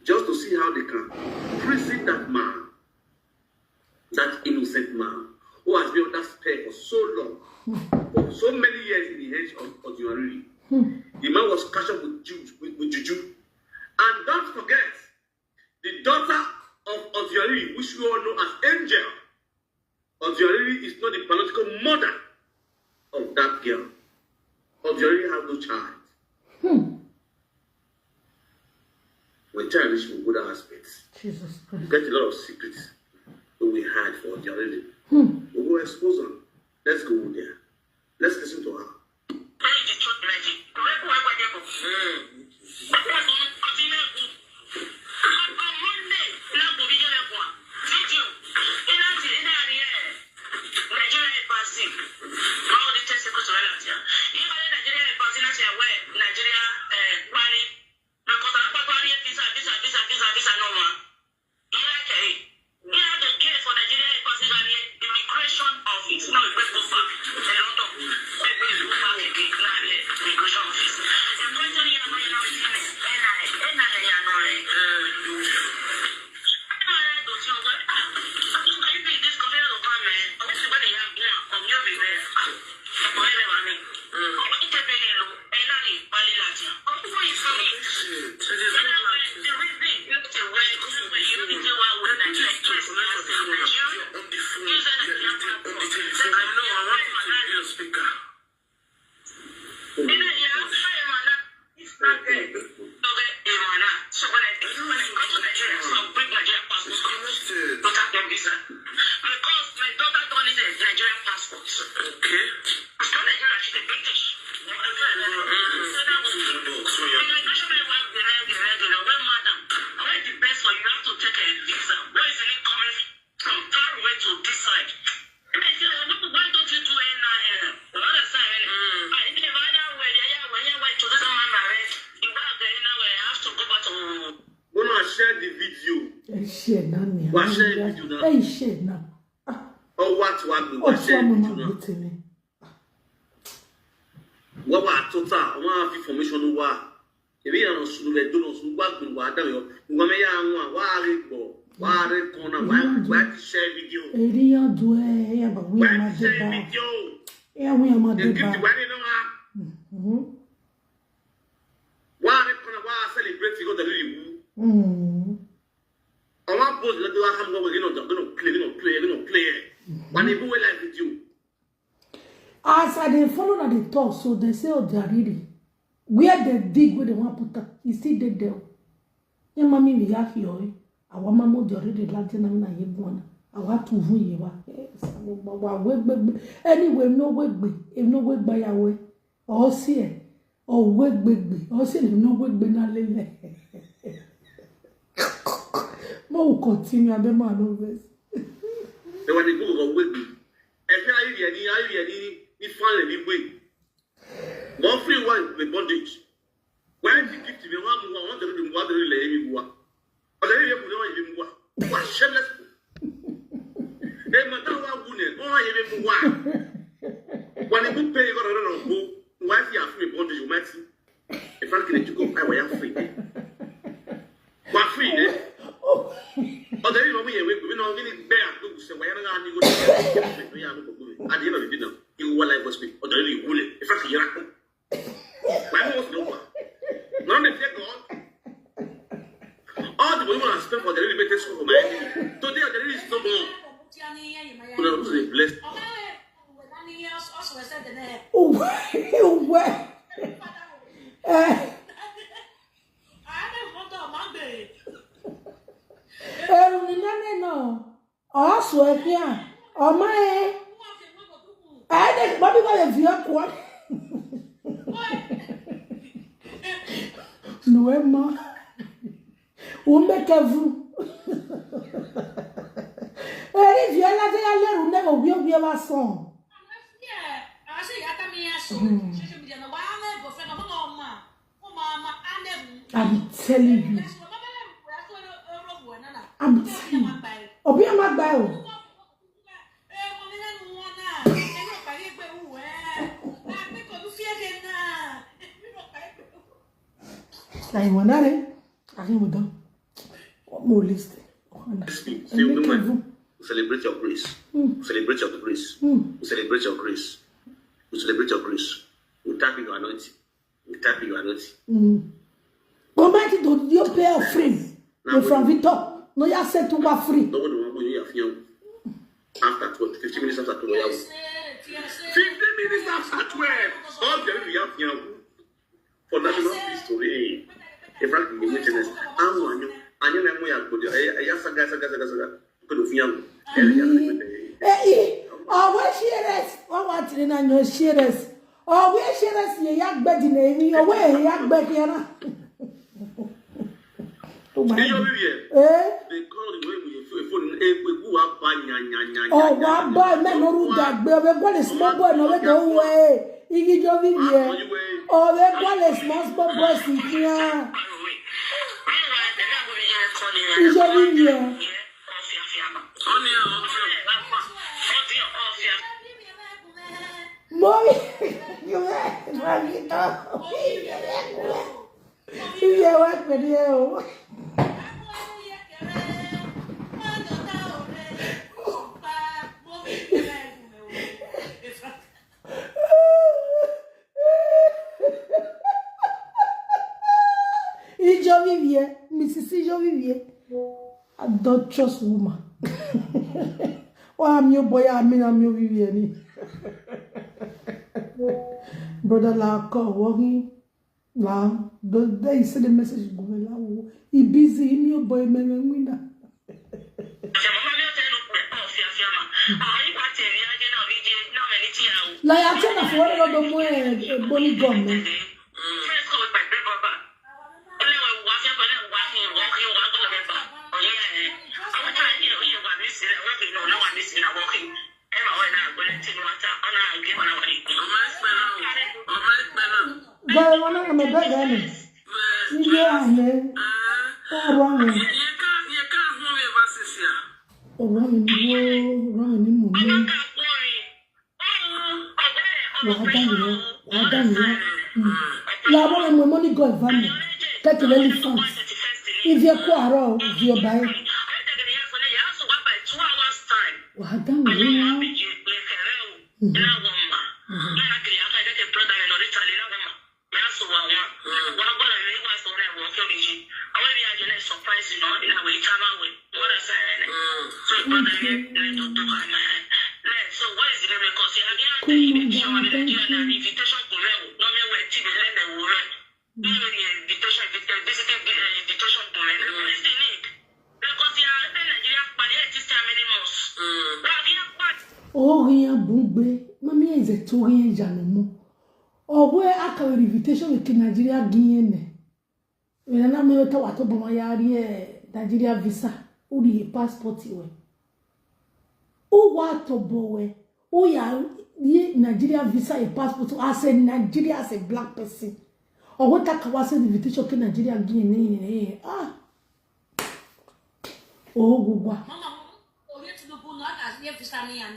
Just to see how they can prison that man, that innocent man, who has been under spell for so long, for so many years in the hands of Auntie Oriri. The man was catched up with, ju- with, with juju. And don't forget, the daughter of Auntie Oriri, which we all know as Angel. Auntie Oriri is not the biological mother of that girl. Auntie Oriri has no child. When time reach, we go that aspect. Jesus Christ. Get a lot of secrets that we hide for Auntie Oriri. We go expose them. Let's go there. Let's listen to her. Because my daughter don't need a Nigerian passport. Okay. She's not Nigerian, she's a British. So that was the immigration man went behind the red, you know, well, madam, I want the best for you. You have to take a visa. Where is it coming from? Far away to this side. And I said, "Oh, why don't you do N I N?" The other side, I didn't have that way. Yeah, yeah, well, yeah, why to this man, I read. You have the N I N, I have to go back to We're gonna share the video. Ẹ ṣe náà ni. Wàá share video náà. Ẹ ṣe náà. Ọwọ́ àti wàá gbé, wàá share video náà. Wọ́n wà total, wọ́n á fi information wá. Èmi yàn lọ sùn lẹ dúró sùn wá gbìn wá dá yọ. Ìwọ mẹ yà wọn wá rẹ gbọ wá rẹ kàn náà wá wá ti share video. Èrí yàn dùn ẹ ẹ yà bà wí àmà dé bá. Ẹ yà wí àmà dé bá. Èkìtì wà nínú wa. Wá rẹ kàn náà wá celebrate ìkọ́ tẹ̀lé ìwú. Àwọn àpòsí lọ́dọ̀ wa hàn wọ́n wẹ̀ nínú ọ̀dọ̀ nínú play nínú play nínú play ẹ̀. Wà ní ìbúwé live video. As I dey follow na dey talk so dem say Ojariri where dem dig wey dem wan put am e still dey there o. Ye mami mi ya fi oi. Awa mama Ojariri la jena na ye bwana. Awa tu vu ye wa. Wa we gbe gbe. Anyway, no we gbe. E no we gba ya we. O si e. O we gbe gbe. O si e no we gbe na lele. Mo will continue abeg ma no vex. Ẹ wà ní gbogbo ọ̀gbẹ́ mi. Ẹ fẹ́ ayé yẹn ní ayé yẹn ní ní fánlẹ̀ ní wé. Wọ́n fi wá ìpè bondage. Wọ́n ti gift mi wọ́n mú wa wọ́n tẹ̀lé mi wá tẹ̀lé ilẹ̀ yẹn mi wá. Ọ̀dọ̀ yẹn yẹn kù ní wọ́n yẹ mi wá. Wọ́n wá shameless. Ẹ mọ̀ táwọn wá wù nẹ̀ wọ́n wá yẹ mi wá. Wọ́n ní kó pé ìkọ́nà rẹ̀ lọ kó wọ́n á fi àfihàn bondage wọ́n á ti. Ìfàkìlẹ̀ jù kó pa ìwà yà fún ìdí. Wà fún ìdí. Ọ̀dọ̀ yìí wọ́n mú yẹn wé gbèmí náà ní gbẹ́ àgbẹ̀wò sẹ̀ wáyà náà ní wọ́n ti yà á ní gbogbo rẹ̀. Adìyẹ náà lè dín náà. Ìwọ wà láì bọ́sibí. Ọ̀dọ̀ yìí wúlẹ̀. Ìfàkìlẹ̀ yẹra kú. Why most no one? None of them gone. All the money I spent for the real estate school for my enemy. Today the real is no more. Una lose the bless. Uwe, uwe. Eh. Eru ni nane no. Osu ekia. Oma e. Ede babi ba ye via kwa. Nuema. Umbe kevu. Eri via la de ya leru ne go bio bio ba son. I'm telling you. I'm telling you. Obi ama gba o. Like one are. Akin mo dan. Mo listen. Say, women, we celebrate your grace. We celebrate your grace. We celebrate your grace. We celebrate your grace. We tap your anointing. We tap your anointing. Go make it to your pay offering. Now, from Victor. No, you said to what free. No one will you have you. After twelve, fifteen minutes after twelve. Fifteen minutes after twelve. All the way we have you. For national history. In fact, the witness. Amu anyo. Anyo na mo ya kodi. Aya saga saga saga saga. Kodo fiyan. Aya saga. Eh, eh. Oh, what share us? What what in anyo share us? Oh, we share us ye yak bedi na emi. Oh, we yak bedi na. Tó bá Iyọ̀ bíbí ẹ̀. Eh? They call the way we phone egbegu wa ba nya nya nya. Oh, wa ba me no ru dagbe. Obe kwa le small boy no we do we. Igi jo bíbí ẹ̀. Obe kwa le small small boy si kia. Ijọ bíbí ẹ̀. Mo rí. Iye wa pẹ̀lú ẹ o. Ijọ bíbí ẹ, Missus Ijọ bíbí ẹ. Adulterous woman. Wa mi o boya mi na mi o bíbí ẹ ni. Brother la ko wo hin. La, the day he send the message go la wo. He busy, he mi o boy me me wina. Like I tell us, what I don't know, eh, eh, Bonnie gone, man. Bẹ́ẹ̀ wọn náà mọ̀ bẹ́ẹ̀ bẹ́ẹ̀ ni. Ilé àná. Ọ̀rọ̀ mi. Ọ̀rọ̀ mi ni yóò rán mi mọ̀ ní. Wàá dá mi lọ, wàá dá mi lọ. Làwọn ọmọ ẹ̀mọ́ ní God bá mi. Kẹ́kẹ̀lẹ́ ní France. Ìdí ẹ̀kọ́ àárọ̀ ìdí ọba ẹ̀. Wàá dá mi lọ. Orin abungbe, mami eze to orin ya no mo. Owe akawe invitation ke Nigeria gi yen ne. Wena na me ta wa to bo ma ya ri e Nigeria visa, u ri e passport we. U wa to bo we, u ya ye Nigeria visa e passport as a Nigeria, as a black person. Owe ta ka wa se invitation ke Nigeria gi yen ne. Ah. Oh, gugwa.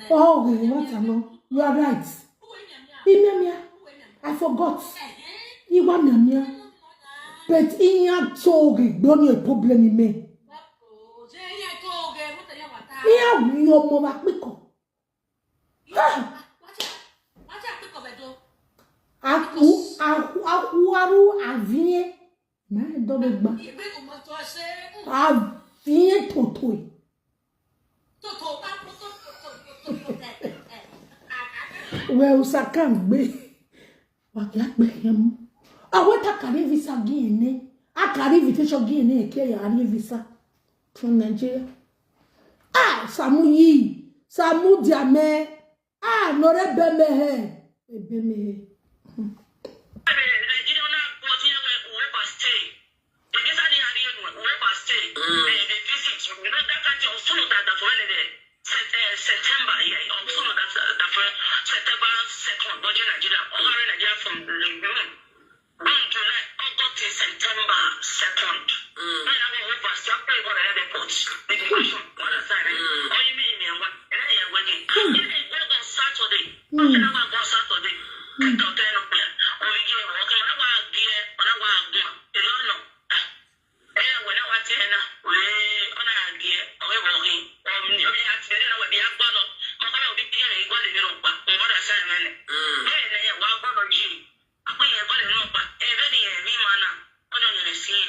Oh, we want to know. You are right. Imemia. I forgot. Iwa memia. But inya toge don't a problem in me. Iya wi omo wa piko. Aku aku aku aru avie. Ma do be gba. Avie toto. Well, Sakan gbe. Wa ya gbe him. Awe ta carry visa gi yen ne. A carry invitation gi yen ne ke ya carry visa from Nigeria. Ah, Samu yi. Samu diame. Ah, no re be me he. E be me he. September, yeah, also know that that when the September, yeah, also know that that when September second, budget Nigeria, or Nigeria from the June, July, August to September second. When I was over, so I play one of the airports, the immigration, what is that? Oh, you mean me? What? And I am waiting. And I go on Saturday. And I go on Saturday. Take out ten of me. Or we get working. When I want gear, when I want gear, you don't know. Eh, when I want to, we on a gear, or we working. Um, you have to be there, we be a bottle. My mother will be here, you go to the room. What is that? Eh, yeah, what about you? Akpịnyekwa dị n'ọkpa, ebe na ya eme ime ana, onye nyere si ya.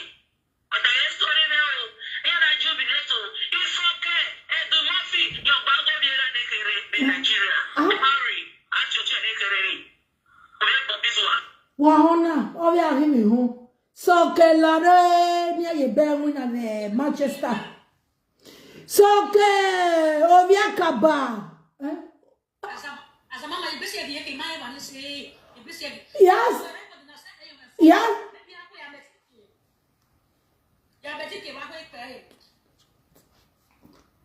Ọtara esitore na o, ya na Jubilee so, ife oke, Edu Murphy, ya ọkpa agwọ bi era na-ekere ebe Nigeria. Harry, achọcha na-ekere ni. Onye kpọ Bizwa. Wahona, ọbịa ahụ mi hụ. Soke lare, ni aye be wina the Manchester. Soke, obi akaba. Eh? Yes. Yes.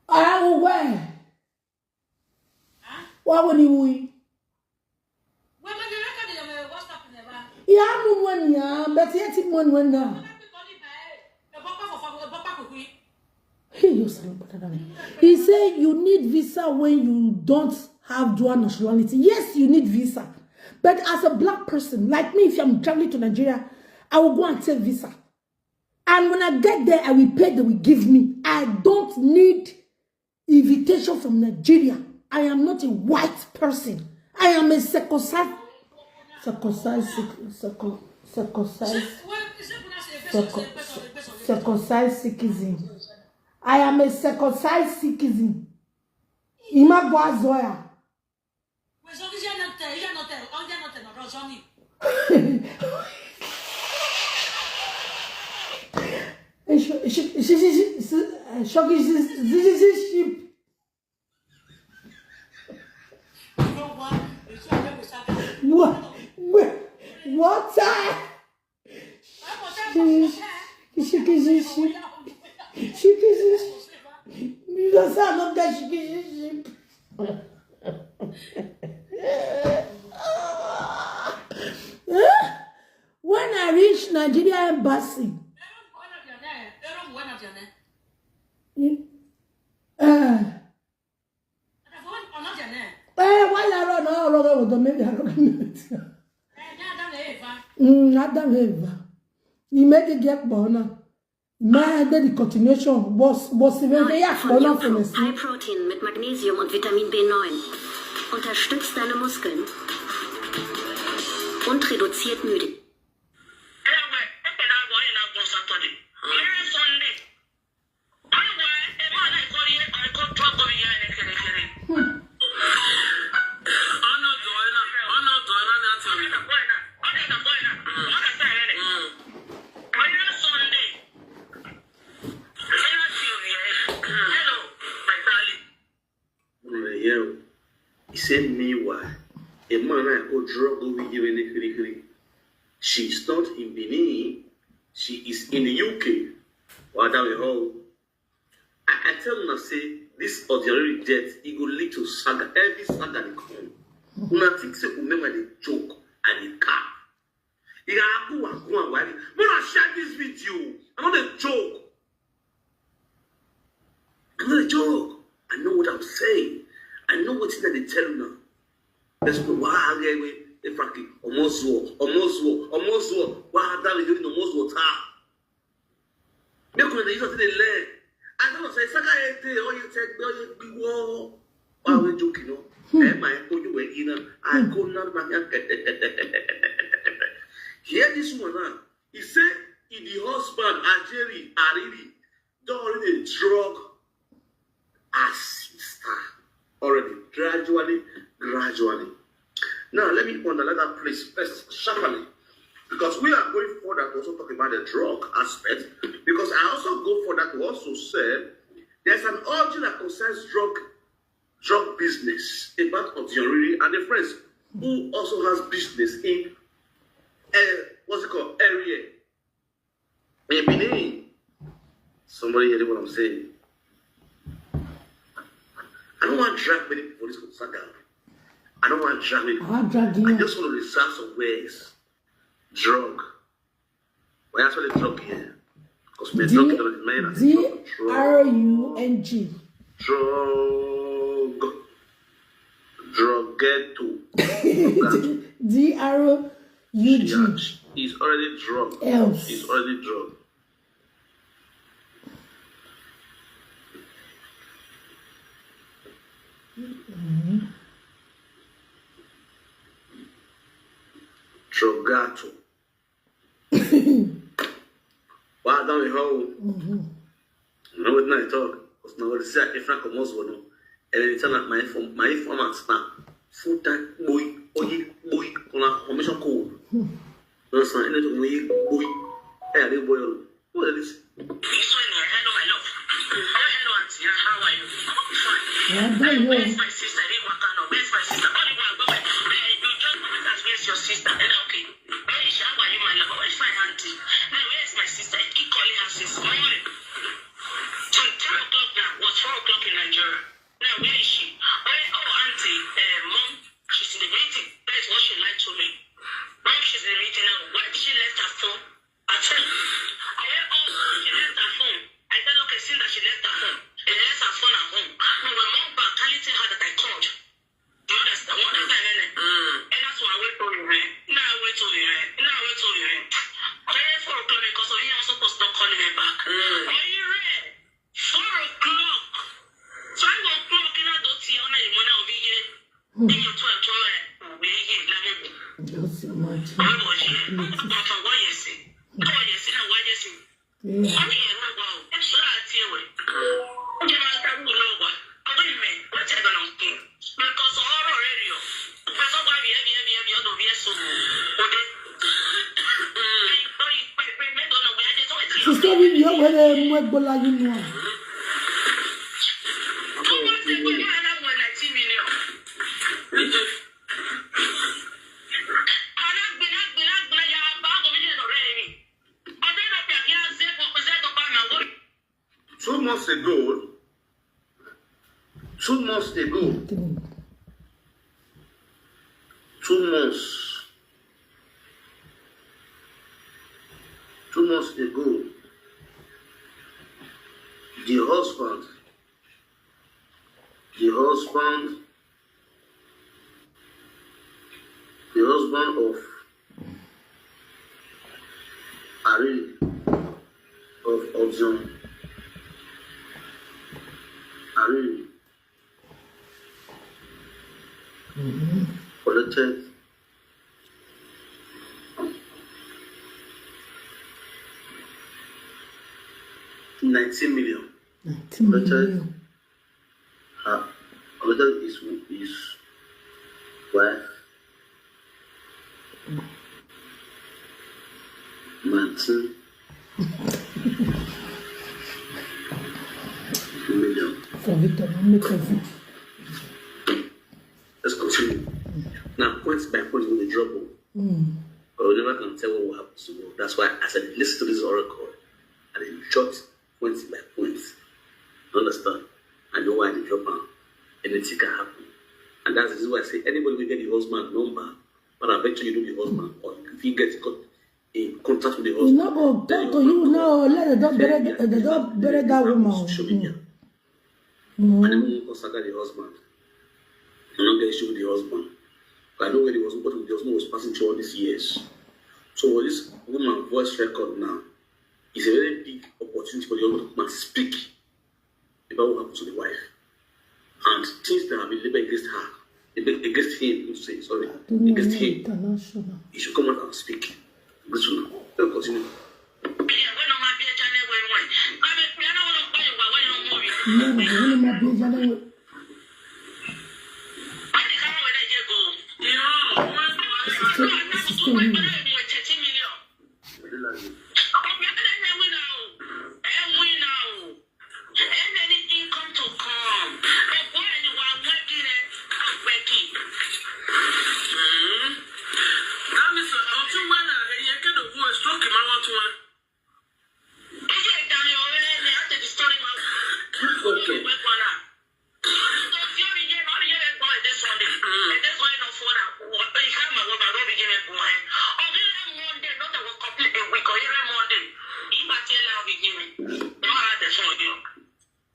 Ah, we. Wa wo ni wi. Ya mu wen ya, but yet mu wen na. He said you need visa when you don't have dual nationality. Yes, you need visa. But as a black person, like me, if I'm traveling to Nigeria, I will go and take visa. And when I get there, I will pay, they will give me. I don't need invitation from Nigeria. I am not a white person. I am a circumcised, circumcised, circumcised, circumcised, circum-, circumcised citizen. I am a circumcised citizen. Imagwazoya. Shoki citizenship. What? What? Water. Shikishishi. Shikishishi. You don't sound like that shikishishi. When I reach Nigeria embassy, uh, eh, why I run all over with the maybe I don't know. Mm, Adam Eva. He made the get born. My the continuation was was even the yak born for us. High protein mit Magnesium und Vitamin B neun. Unterstützt deine Muskeln. Und reduziert Müdigkeit. He said, meanwhile, a man I go drug over here in the. She's not in Benin. She is in the U K. What are we all? I, I tell una say this ordinary death, e go lead to saga. Every saga dey come. Una think say Umema dey joke and e car. Iraku wa kuwa wari. Mona share this video. I'm not a joke. I'm not a joke. I know what I'm saying. I know what they tell you now. That's why I get away. In fact, almost war, almost war, almost war. Why have that video in almost war? Make una dey use am take dey learn. I no know say saga e dey, or you take, or you be war. Why we joke, you know? Eh, my own you were in a, I go not back. Hear this one now. He said, in the husband, Ajeri, Ariri, don already drug her sister already, gradually, gradually. Now, let me underline that place first, sharply, because we are going further to also talk about the drug aspect, because I also go further to also say there's an origin that concerns drug, drug business about Otioriri and the friends who also has business in, uh, what's it called, area. Maybe they, somebody hear what I'm saying. I don't want to drag many people for this saga. I don't want to drag many people. I want to drag you. I just want to reserve some words. Drug. Why I saw the drug here? Because my drug is not mine. D R U N G. Drug. Drug ghetto. D R U G. He's already drunk. Else. He's already drunk. Drogato. Wa down the hall. No, what I talk. Because now what is that? If I come also, no. And then it's not my phone. My phone and snap. Full time boy. Oye boy. Kuna commission code. No, sir. Any to boy boy. Hey, are you boy? What is this? This one, hello, my love. Hello, hello, auntie. How are you? Fine. Where's my sister? They walk out. Where's my sister? All the while, go back. You just ask, where's your sister? And okay. Where is she? How are you, my love? Where's my auntie? Now, where's my sister? I keep calling her since morning. Till three o'clock now. Was four o'clock in Nigeria. Now, where is she? Where, oh, auntie, uh, mom, she's in the meeting. That is what she lied to me. Mom, she's in the meeting now. Why did she left her phone at home? I went, oh, she left her phone. I said, okay, since that she left her phone, she left her phone at home. No, when mom back, can you tell her that I called? Do you understand? What does that mean? And that's why I wait for you, eh? Now I wait for you, eh? Now I wait for you, eh? Very four o'clock because of you, I'm supposed to not calling me back. Are you ready? Four o'clock. Five o'clock, you know, don't see how many money I'll be here. Then you twelve, twelve, eh? We're here, let me go. Just imagine. Where was you? What, what, what you say? What you say? Now, what you say? Yeah. Wọ́n ní ẹ̀rọ wa o, ẹ ṣọ́ra àti ẹ̀wẹ̀. Oúnjẹ máa ń dárú náà wá. Ọdún ìmẹ̀, wọ́n ti ẹ̀gbọ́n náà kí. Because ọ̀rọ̀ rẹ̀ rí o. Because ọgbà rí ẹ̀mí, ẹ̀mí, ẹ̀mí, ọdún bí ẹ̀sùn. Òde. Sister, we know where they mú ẹgbẹ́ láyé nù. Ọmọ ṣe pé ní aláwọ̀ nineteen million. ago, two months ago, two months, two months ago, the husband, the husband, the husband of Ari, of Obion Ari, collected nineteen million. Nineteen million. Uh, collected his, his wife nineteen million. For Victor, no make us. Let's continue. Now, point by point, we dey drop. Oh. But we never can tell what will happen to you. That's why, as I listen to this oracle, I dey jot point by point. You understand? I know why they drop am. Anything can happen. And that's the reason why I say, anybody will get the husband number, but I bet you, you know the husband, or if you get in contact with the husband. You no go talk to you now. Let the dog bury the dog bury that woman. Social media. Mm. And even go saga the husband. You no get issue with the husband. But I know where the husband, what the husband was passing through all these years. So this woman voice record now is a very big opportunity for the husband to come and speak about what happened to the wife and things that have been labeled against her, against him, say, sorry, against him. He should come out and speak. Good to know. Let me continue.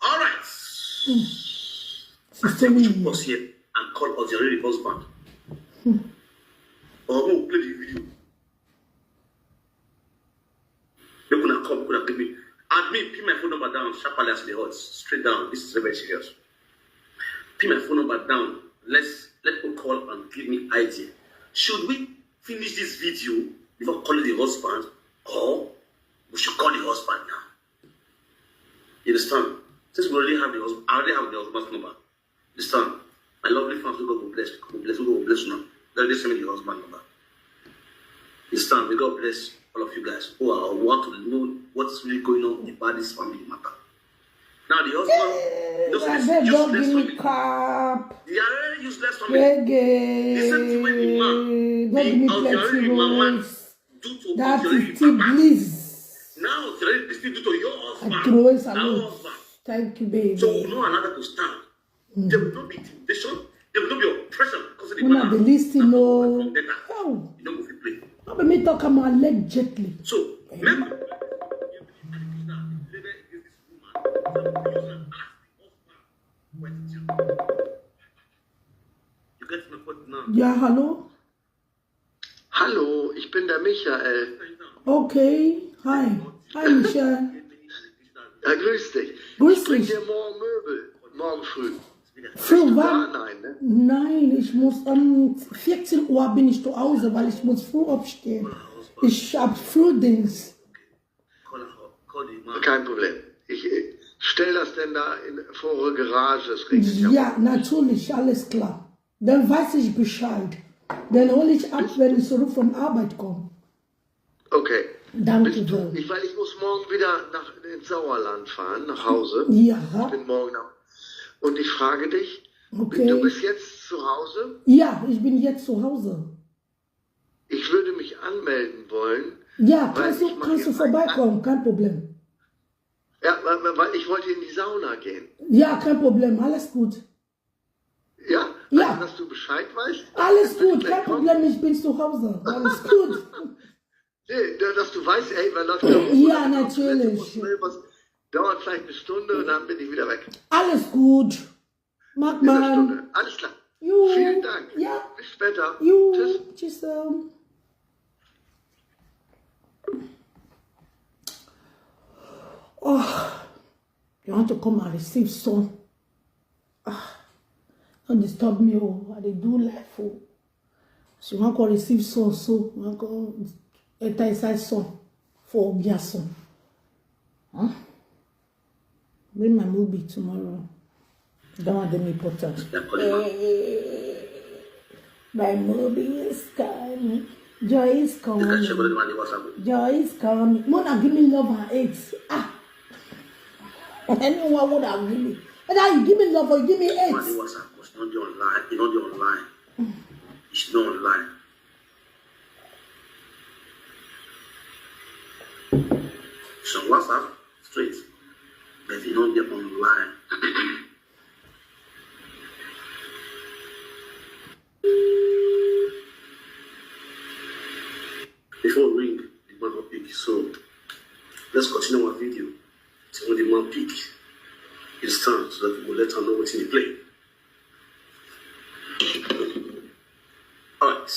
All right. Sister, we should pause here and call Oziori husband. Or we'll play the video. They could have come, could have given me. Admin, pin my phone number down sharply as the hot, straight down. This is very serious. Pin my phone number down. Let's let people call and give me idea. Should we finish this video before calling the husband, or we should call the husband now? You understand? Since we already have the husband, I already have the husband's number. Understand? My lovely fans, may God will bless, God will bless, God will bless you now. Let me send me the husband number. Understand? May God bless all of you guys who are who want to know what's really going on about this family matter. Now the husband, you know, say this useless family. They are very useless family. The same thing with the man. The Oziori mama do to Oziori papa. Now Oziori still do to your husband. Our husband. Thank you, baby. So we no allow that to stand. There will not be intimidation. There will not be oppression because of the Una man. Dey listen, no. From data. Oh, You don't go fit play. no be me talk am allegedly. So remember, you get my point now. Yeah, hello. Hallo, ich bin der Michael. Okay, hi. Hi, Michelle. Ja, grüß dich. Grüß Ich bring dich. Dir morgen Möbel. Morgen früh. Früh Ja, wann? Nein, ne? Nein, ich muss um vierzehn Uhr bin ich zu Hause, weil ich muss früh aufstehen. Ich habe Frühdienst. Call her, call the man. Kein Problem. Ich äh, stell das denn da in vor eure Garage, das regnet ja. Ja, natürlich, alles klar. Dann weiß ich Bescheid. Dann hole ich ab, wenn ich zurück von Arbeit komme. Okay. Danke Bist du, sehr. Ich, weil ich muss morgen wieder nach, ins Sauerland fahren, nach Hause. Ja, Ich bin morgen nach. Und ich frage dich, du okay. Bist jetzt zu Hause? Ja, ich bin jetzt zu Hause. Ich würde mich anmelden wollen. Ja, Weil kannst du, ich mach kannst du jetzt ein- vorbeikommen, kein Problem. Ja, weil, weil ich wollte in die Sauna gehen. Ja, kein Problem, alles gut. Ja? Ja. Also, dass du Bescheid weißt. Alles gut, Gleich kein kommen. Problem, ich bin zu Hause. Alles gut. Nee, dass du weißt, ey, wann läuft der Ja, Urlaub? natürlich. Muss schnell was, dauert vielleicht eine Stunde und dann bin ich wieder weg. Alles gut. Mag In einer man. Stunde. Alles klar. You. Vielen Dank. Ja. Bis später. You. Tschüss. Tschüss. Um. Oh, you want to come and receive son? Ah, don't disturb me. Oh, I dey do life. Oh, so you wan come receive son? So you wan come enter inside son for Obia son? Huh? Bring my movie tomorrow. That one dey important. My movie is coming. Joy is coming. Joy is coming. Mona, give me love and hate. Ah. Anyone would have give me. Whether you give me love or you give me hate. It's not online. It's not online. It's not online. So WhatsApp straight, but you don't get online. Before ring, the man will pick. So let's continue our video. So when the man pick, it's time so that we will let her know what's in the play. Alright.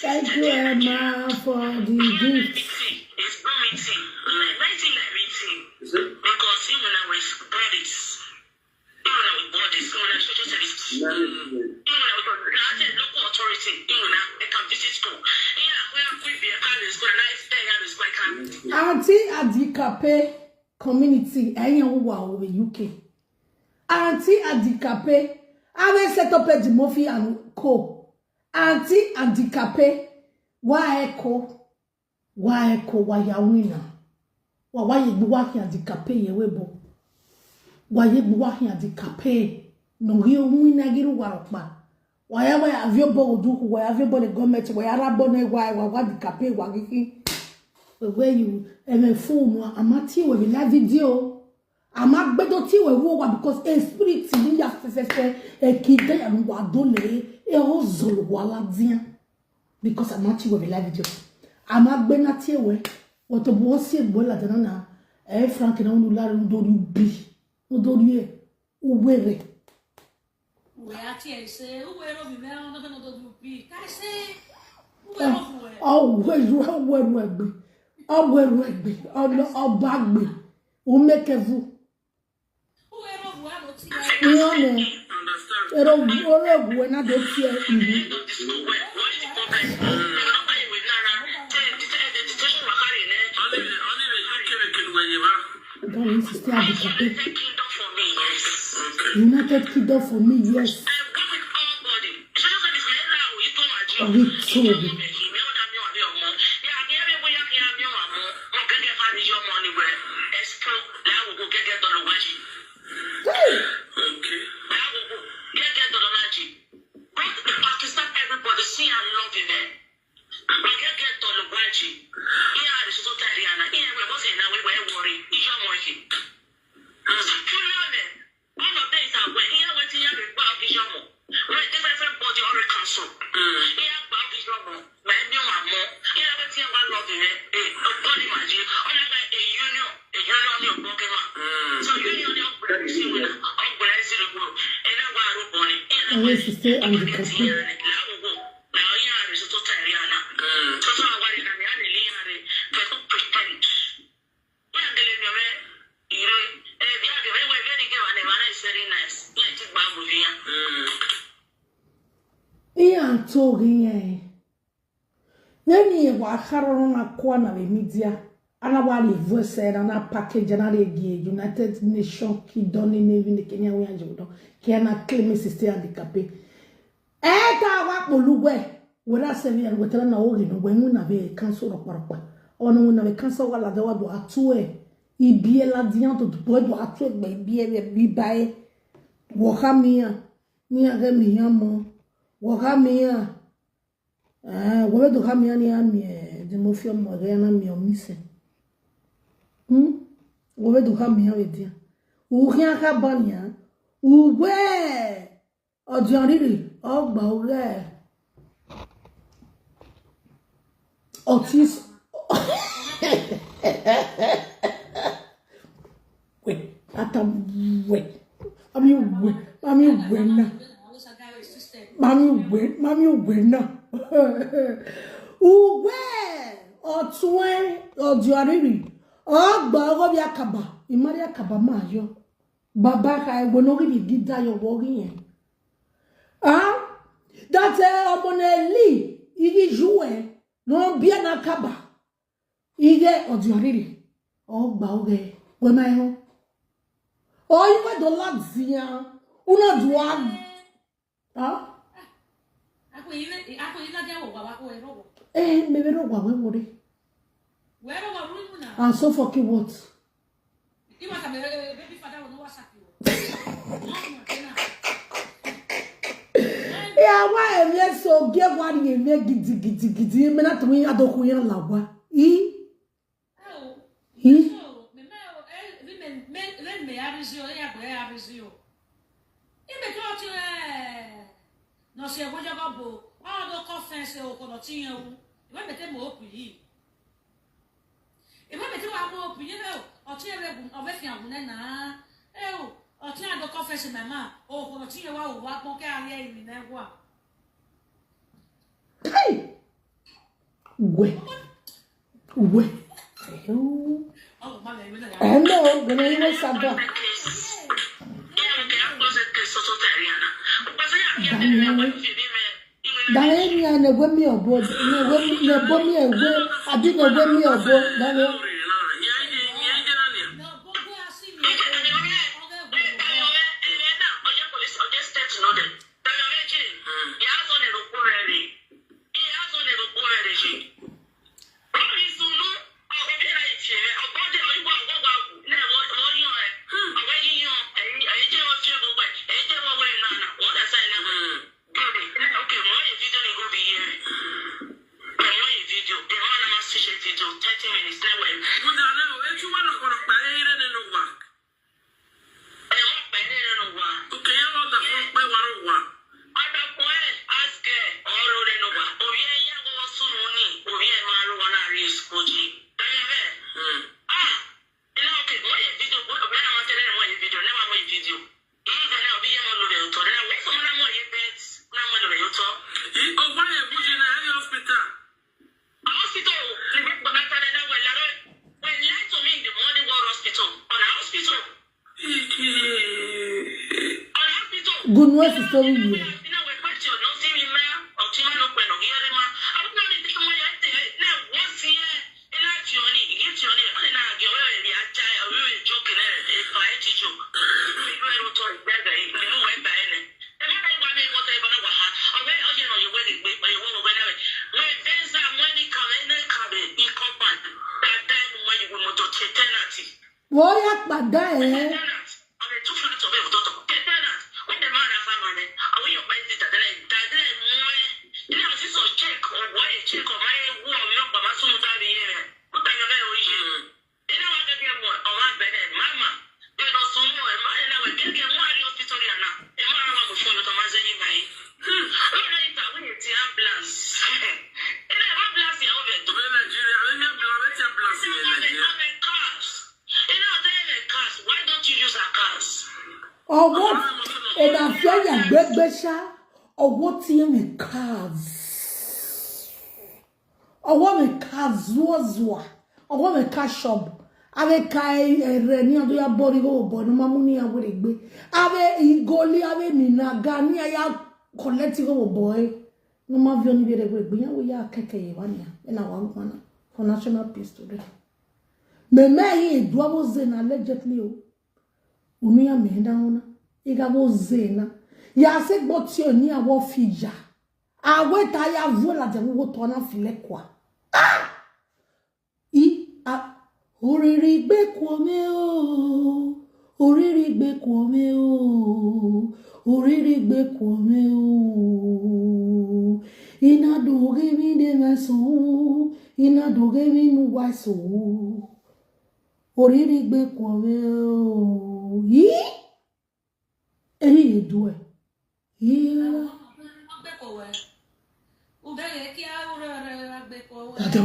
Thank you, Emma, for the gift. Auntie Adikape community, ẹ̀yin wà over U K. Auntie Adikape, I will set up a Dimofi and Co. Auntie Adikape, why Co? Why Co? Why ya winner? Why why you why Adikape ye webo? Why you why Adikape? No you winner giru warpa. Why why have you bo do why have you bo the government why arabo ne why why why Adikape why giki? Where you and a fool no amati we be live video. Ama gbedo ti we wo wa because a spirit ni ya fefefe e ki de ya wa do le e ho zolo wa la dia. Because ama ti we be live video. Ama gbe na ti we wo to bo si e gbo la dana na e Frank na unu la ru do ri bi. Ru do ri e uwere. Uwe ati e se uwe ro bi me no no do bi. Ka se uwe ro uwe. Ọgwụ eru ọgwụ eru egbe. Ọgwụ eru egbe. Ọnụ ọba gbe. Umekevu. Uwe ro uwe no ti. Ihe ọ na ero oro egwu na do tie ihu. That means it's still Adikape. United Kingdom for me, yes. Victory. Hey! Tia love him, eh? Mage get to Lugwaji. Iya, the so tari ana. Iya, we was in a way, we worry. Is your monkey? Superior, eh? All of them is aware. Iya, what Iya, we back is your mo. We different, different body, all the council. Iya, back is your mo. My new one mo. Iya, what Iya, one love him, eh? Eh, body magic. All of that, a union, a union, your Pokemon. So union, your brother, see, we are all brother, see the world. And I want to body. Yes, to stay on the campaign. Ian told him, eh, then he was Haron Aquana media. And I want the voice and I package and I give United Nation Kidoni Navy in the Kenya we are Judo. Can I claim Missus Stay at the Cape? Eta wa polugwe. Wera sevi ya wetela na ogi no we mu na be council ro parapa. Ono mu na be council wa la de wa do atue. Ibie la dianto do boy do atue gbe ibie be bibae. Wo ha mi ya. Ni a ge mi ya mo. Wo ha mi ya. Eh, wo be do ha mi ya ni a mi e. Di mo fi mo ge na mi o mi se. Hmm? Wo be do ha mi ya we dia. U hia ha banya. U we. Ọdịọrịrị, ọgba oghe. Otis. We, ata we. Mami we, mami we na. Mami we, mami we na. Uwe, ọtụe, ọdịọrịrị. Ọgba oghe bịa kaba, ịmarị akaba ma yọ. Baba ka egbe no gi gi da yo wo gi yen. Ah? That eh, ọmọ na eli, igi juwe, no bia na kaba. Ige ọdịọrịrị. Ọgba oghe. We ma ho. O iwe do latia. Una dua. Ah? Ako ile, ako ile dia wo wa ko ero. Eh, me vero wa we more. We ero wa ru na. And so fucking what? Iwa ka me baby father wo no wa saki wo. Ya wa e mi so ge wa ni mi gidi gidi gidi me na to mi adoku yan lawa. I. Hi? Hey! We. We. Hello, gonna you know something? Daniel, Daniel, ne gwe mi obo, ne gwe mi, ne bo mi ewe, abi ne gwe mi obo, Daniel. Good news story here. Oya pada eh. Why you check on my wall? You know, Baba, soon tell me here. What are you very origin? You know what they get one? Oh, my bad, mama. You know, so more. My, you know, get get one hospital here now. A man, I'm going to show you to my Zeni, my. Hmm. Oh, no, it's a way to ambulance. You know, ambulance here, over to Nigeria. I mean, ambulance, ambulance in Nigeria. I'm a cars. You know, they have a cars. Why don't you use a cars? Ọwọ́ ẹ̀dá fi ọ̀yà gbẹgbẹ́ ṣá, ọwọ́ tí ẹ̀ ń cars. Ọwọ́ mi ka zuwa zuwa. Ọwọ́ mi ka shop. Ave ka ẹ̀rẹ̀ ní ọdún yà bọ́ọ̀rì kò bọ̀ ní mamu ní awèrè gbé. Ave igoli, ave mi na ga ní ayá collect kò bọ̀ ẹ́. Ní ma fi ọ́ níbi rẹ̀ gbé gbé yẹn wò yà kẹ̀kẹ́ yẹ wá nìyà. Ẹ̀ nà wà wọ́n náà for national peace today. Mẹ̀mẹ́ yìí èdúrà wọ́n zẹ̀ náà allegedly o. Unu ya menda ona. Iga wo zena. Ya se gbotio ni awo fija. Awe ta ya vuela de wo tona file kwa. Ah! I a oriri gbe kuome o. Oriri gbe kuome o. Oriri gbe kuome o. Ina doge mi de na so. Ina doge mi nu wa so. Oriri gbe kuome o. Yi? Eri ye do e. Yi? Dada.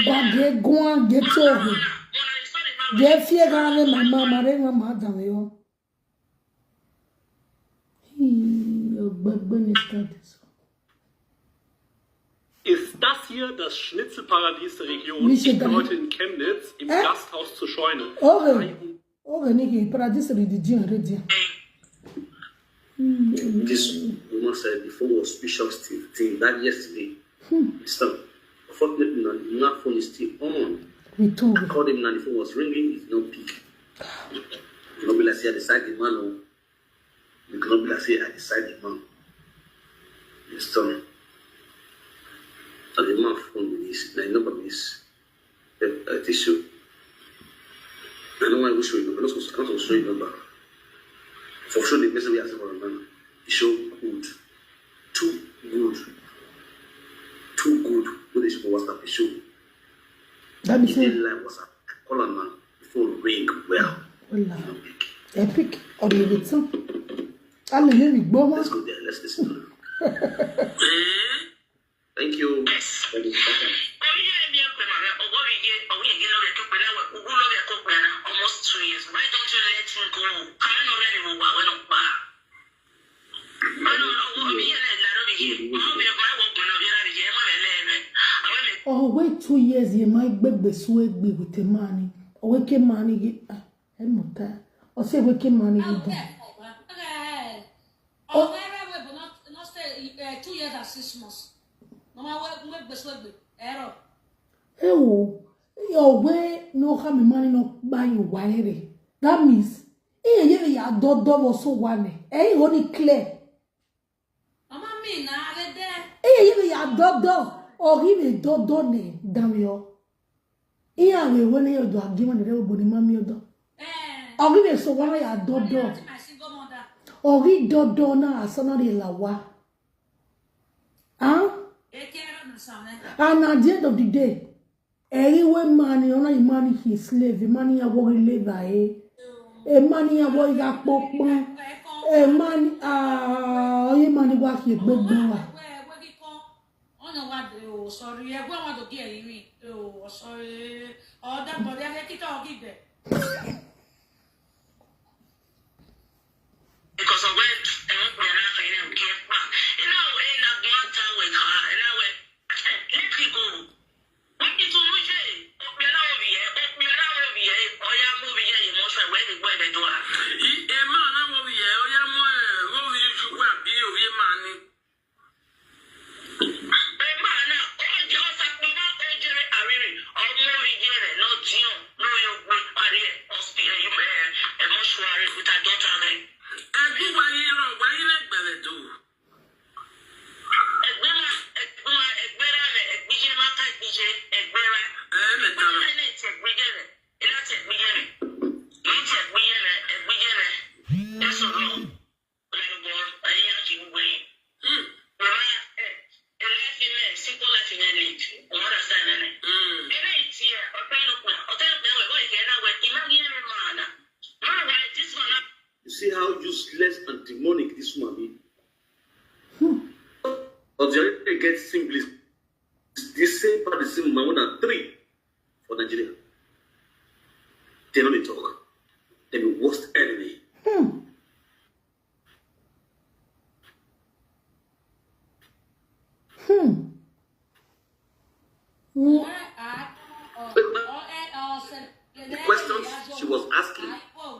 Bage gwa geto. Ge fie ga le mama mare mama dame yo. Hi, ogbegbe ni studies. Ist das hier das Schnitzelparadies der Region? Michigan. Ich bin heute in Chemnitz im Gasthaus zur Scheune. Okay. Oge ni ki paradise re di dia re dia. This woman said the phone was switched off till, till that yesterday. It's not. Unfortunately, now, now phone is still on. We told I called him now, the phone was ringing, he's not pick. You know, be like say I decide the man, oh. You cannot be like say I decide the man. It's done. And the man phone with this, my number is uh, uh, tissue. I don't want to show you, I'm not supposed to show you number. For sure, the message we have for a man, it show good. Too good. Too good. What is for WhatsApp? It show. That means you didn't like WhatsApp. Call a man. The phone ring well. Well, you don't pick. Epic. Or you get some. I'll hear me, Boma. Let's go there. Let's listen to them. Eh? Thank you. Yes. Thank you. Almost two years. Why don't you let him go? Can you not let him go? When I'm back. Ọwọ́ two years ye ma gbegbe su egbe with a man. Owe ke man ye. Ẹ mọ̀ ká. Ọsẹ ìwé kí màá ní gbogbo. Two years and six months. Mama, we we gbèsè gbè ẹ̀rọ. Ẹ wo, ọ̀wé ní ọkà mi máa ń lọ gba ìwà rẹ̀. That means, iye yẹ ya dọ́dọ́ wọ so wa nẹ. Ẹ yìí ó ní clear. Mama mi na alede. Iye yẹ ya dọ́dọ́, ọ̀rí mi dọ́dọ́ nẹ dàmíọ́. Iye àwọn ìwé ní ọ̀dọ̀ àgímọ̀ nìrẹ́ ògbóni máa mi ọ̀dọ̀. Ọ̀rí mi sọ wọ́n ya dọ́dọ́. Ọ̀rí dọ́dọ́ náà asánà rẹ̀ là wá. Huh? And at the end of the day, every way money, honor your money, he slave, money I worry labor, eh? A money I worry got pokpon. A money, ah, your money work here, big boy. Ọ̀nà wa dé o, sorry, ẹgbẹ́ wọn tó kí ẹ̀yìn mi o, sorry, ọ̀dà pọ̀lì akẹ́kítà ọ̀gídẹ̀. Because of when ẹ̀wọ̀n pẹ̀lú aláfẹ̀ẹ́ náà kí ẹ pa iná ìlàgbọ́n àtàwẹ̀ kà iná wẹ̀ let me go. Wọ́n ti tún mú ṣe òpin aláwọ̀ mi yẹ òpin aláwọ̀ mi yẹ ọ̀yá mú mi yẹ ìmọ̀ṣọ́ ìwé ìgbọ́ ẹ̀bẹ̀ tó wà. Ẹ máa láwọ̀ mi yẹ ọ̀yá mọ́ ẹ̀ mọ́ mi ju wà bí òye máa ní. Emana oje osakpama ojere ariri ọmọ ijere lọ diyan lórí ogbe parí ẹ hospital ẹ mọṣúárì with her daughter rẹ. Ẹbí wa yìí You understand, eh? Mm. Ebe itie, open up, open up, open up, open up, open up, imagine every man. Man, why this one? You see how useless and demonic this woman be? Hmm. But the other get singles. The same part, the same woman, one and three for Nigeria. They don't talk. They be worst enemy. Hmm. Hmm. The questions she was asking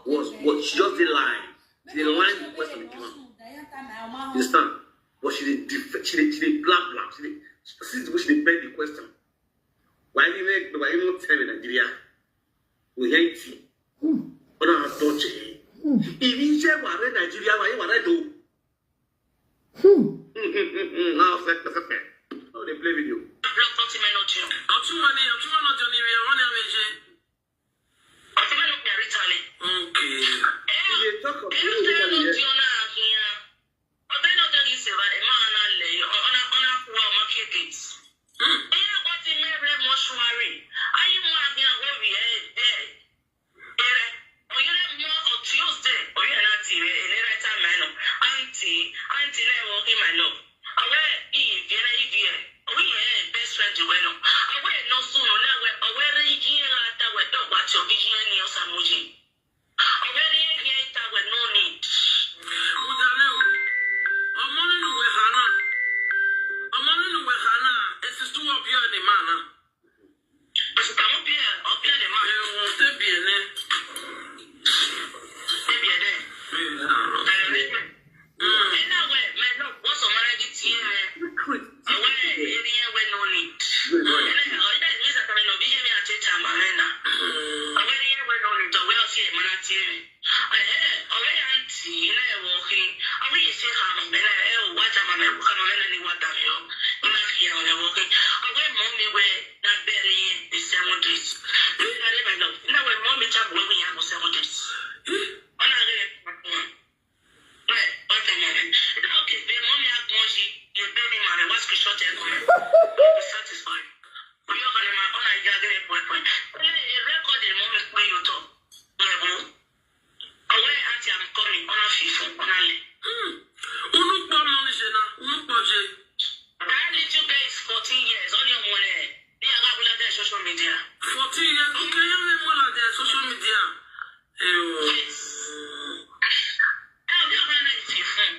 was what she just did line. She did line the question with you. You understand? But she did def- she did she did blah blah. She did, see the way she did bend the question. Why didn't why didn't tell me Nigeria? We hate it. But I don't change. If you say we are Nigeria, why you are do? Hmm. Now, second, second. How they play video? Block forty men not you. Ọtún wọn ni, ọtún wọn náà jọ ni ìrìn wọn ní àwọn èjì. Ọtún men not me Italy. Okay. You dey talk of you dey talk of Ọtún náà jẹ́ ní ìṣèwà ẹ̀ máa ń lẹ̀ ọ̀nà ọ̀nà kúwà ọmọ kéde. Ẹ̀yà kan ti mẹ́rẹ̀ mọ́ṣúárì. Ayé wọn àgbẹ̀ àwọn òbí ẹ̀ bẹ́ẹ̀. Ere, oyere mo on Tuesday, oyere na ti re, ere right time, man. Auntie, auntie, le wo in my love. Awe, i viene, i vie. Oye, best friend, you know. Awe, no, so, no, na, we, awe, re, yi, ra, ta, we, do, what, your vision, ni, osa, muji. Awe, re, ye, ye, ta, we, no need. Udale o. Ọmọ nínú we hana. Ọmọ nínú we hana. Esi stu obi oni mana. Esi ta obi e, obi e de ma. Eh, o te bi ene. Te bi ene. Eh, na ro. Ina we, me no, wo so mara gi ti e. Awe, eri e we no need. Ina, ina, mi sa ta me no bi je mi a che cha ma me na. Awe, eri e we no need, awe, o si e mara ti e. Eh, awe, auntie, ina e wo ki. Awe, you say, ha, ma me na, eh, wa cha ma me, ha, ma me na ni wa ta me o. Ina ki, awe, wo ki. Awe, mommy, we, na bury in the seven days. You know, my love. Now, when mommy tell me we have seven days. Ona re. Wait, what the moment? Okay, the mommy had one, she, you pay me money, what's the short end? I'll be satisfied. We are gonna, my, ona, you get a point, point. Eh, eh, record the mommy when you talk. Yeah, bro. Awe, auntie, I'm coming. Ona fifo, ona le. Hmm. Unu kpọ mọ ni ṣe na, unu kpọ ṣe. That little girl is fourteen years, only on one, eh. Bí a bá wúlò dé social media. Fourteen years, you can only more like their social media. Eh, oh. Yes. Now, the other night, you phone.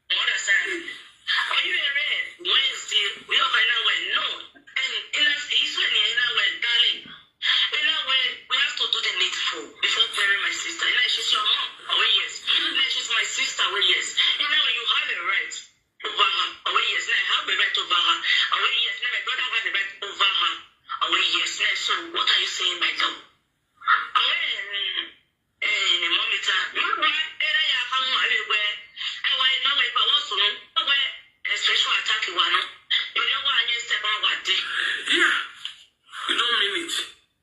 You understand? Are you a red? Wednesday, we are by now, well, no. And in that, he's when you're in that, well, darling. In that way, we have to do the needful before burying my sister. You know, she's your mom. Oh, yes. You know, she's my sister. Oh, yes. You know, you have a right over her. Oh, yes. Now, I have a right over her. Oh, yes. Now, my brother has a right over her. Oh, yes. Now, so, what are you saying, my girl? Oh, yeah, mm, eh, in a moment, uh, you know what? Eh, yeah, come on, I will wear. Eh, why, no, wait, but what's wrong? Oh, where? Eh, special attack, you wanna? You know what? I need to step on what day. Yeah. You don't mean it.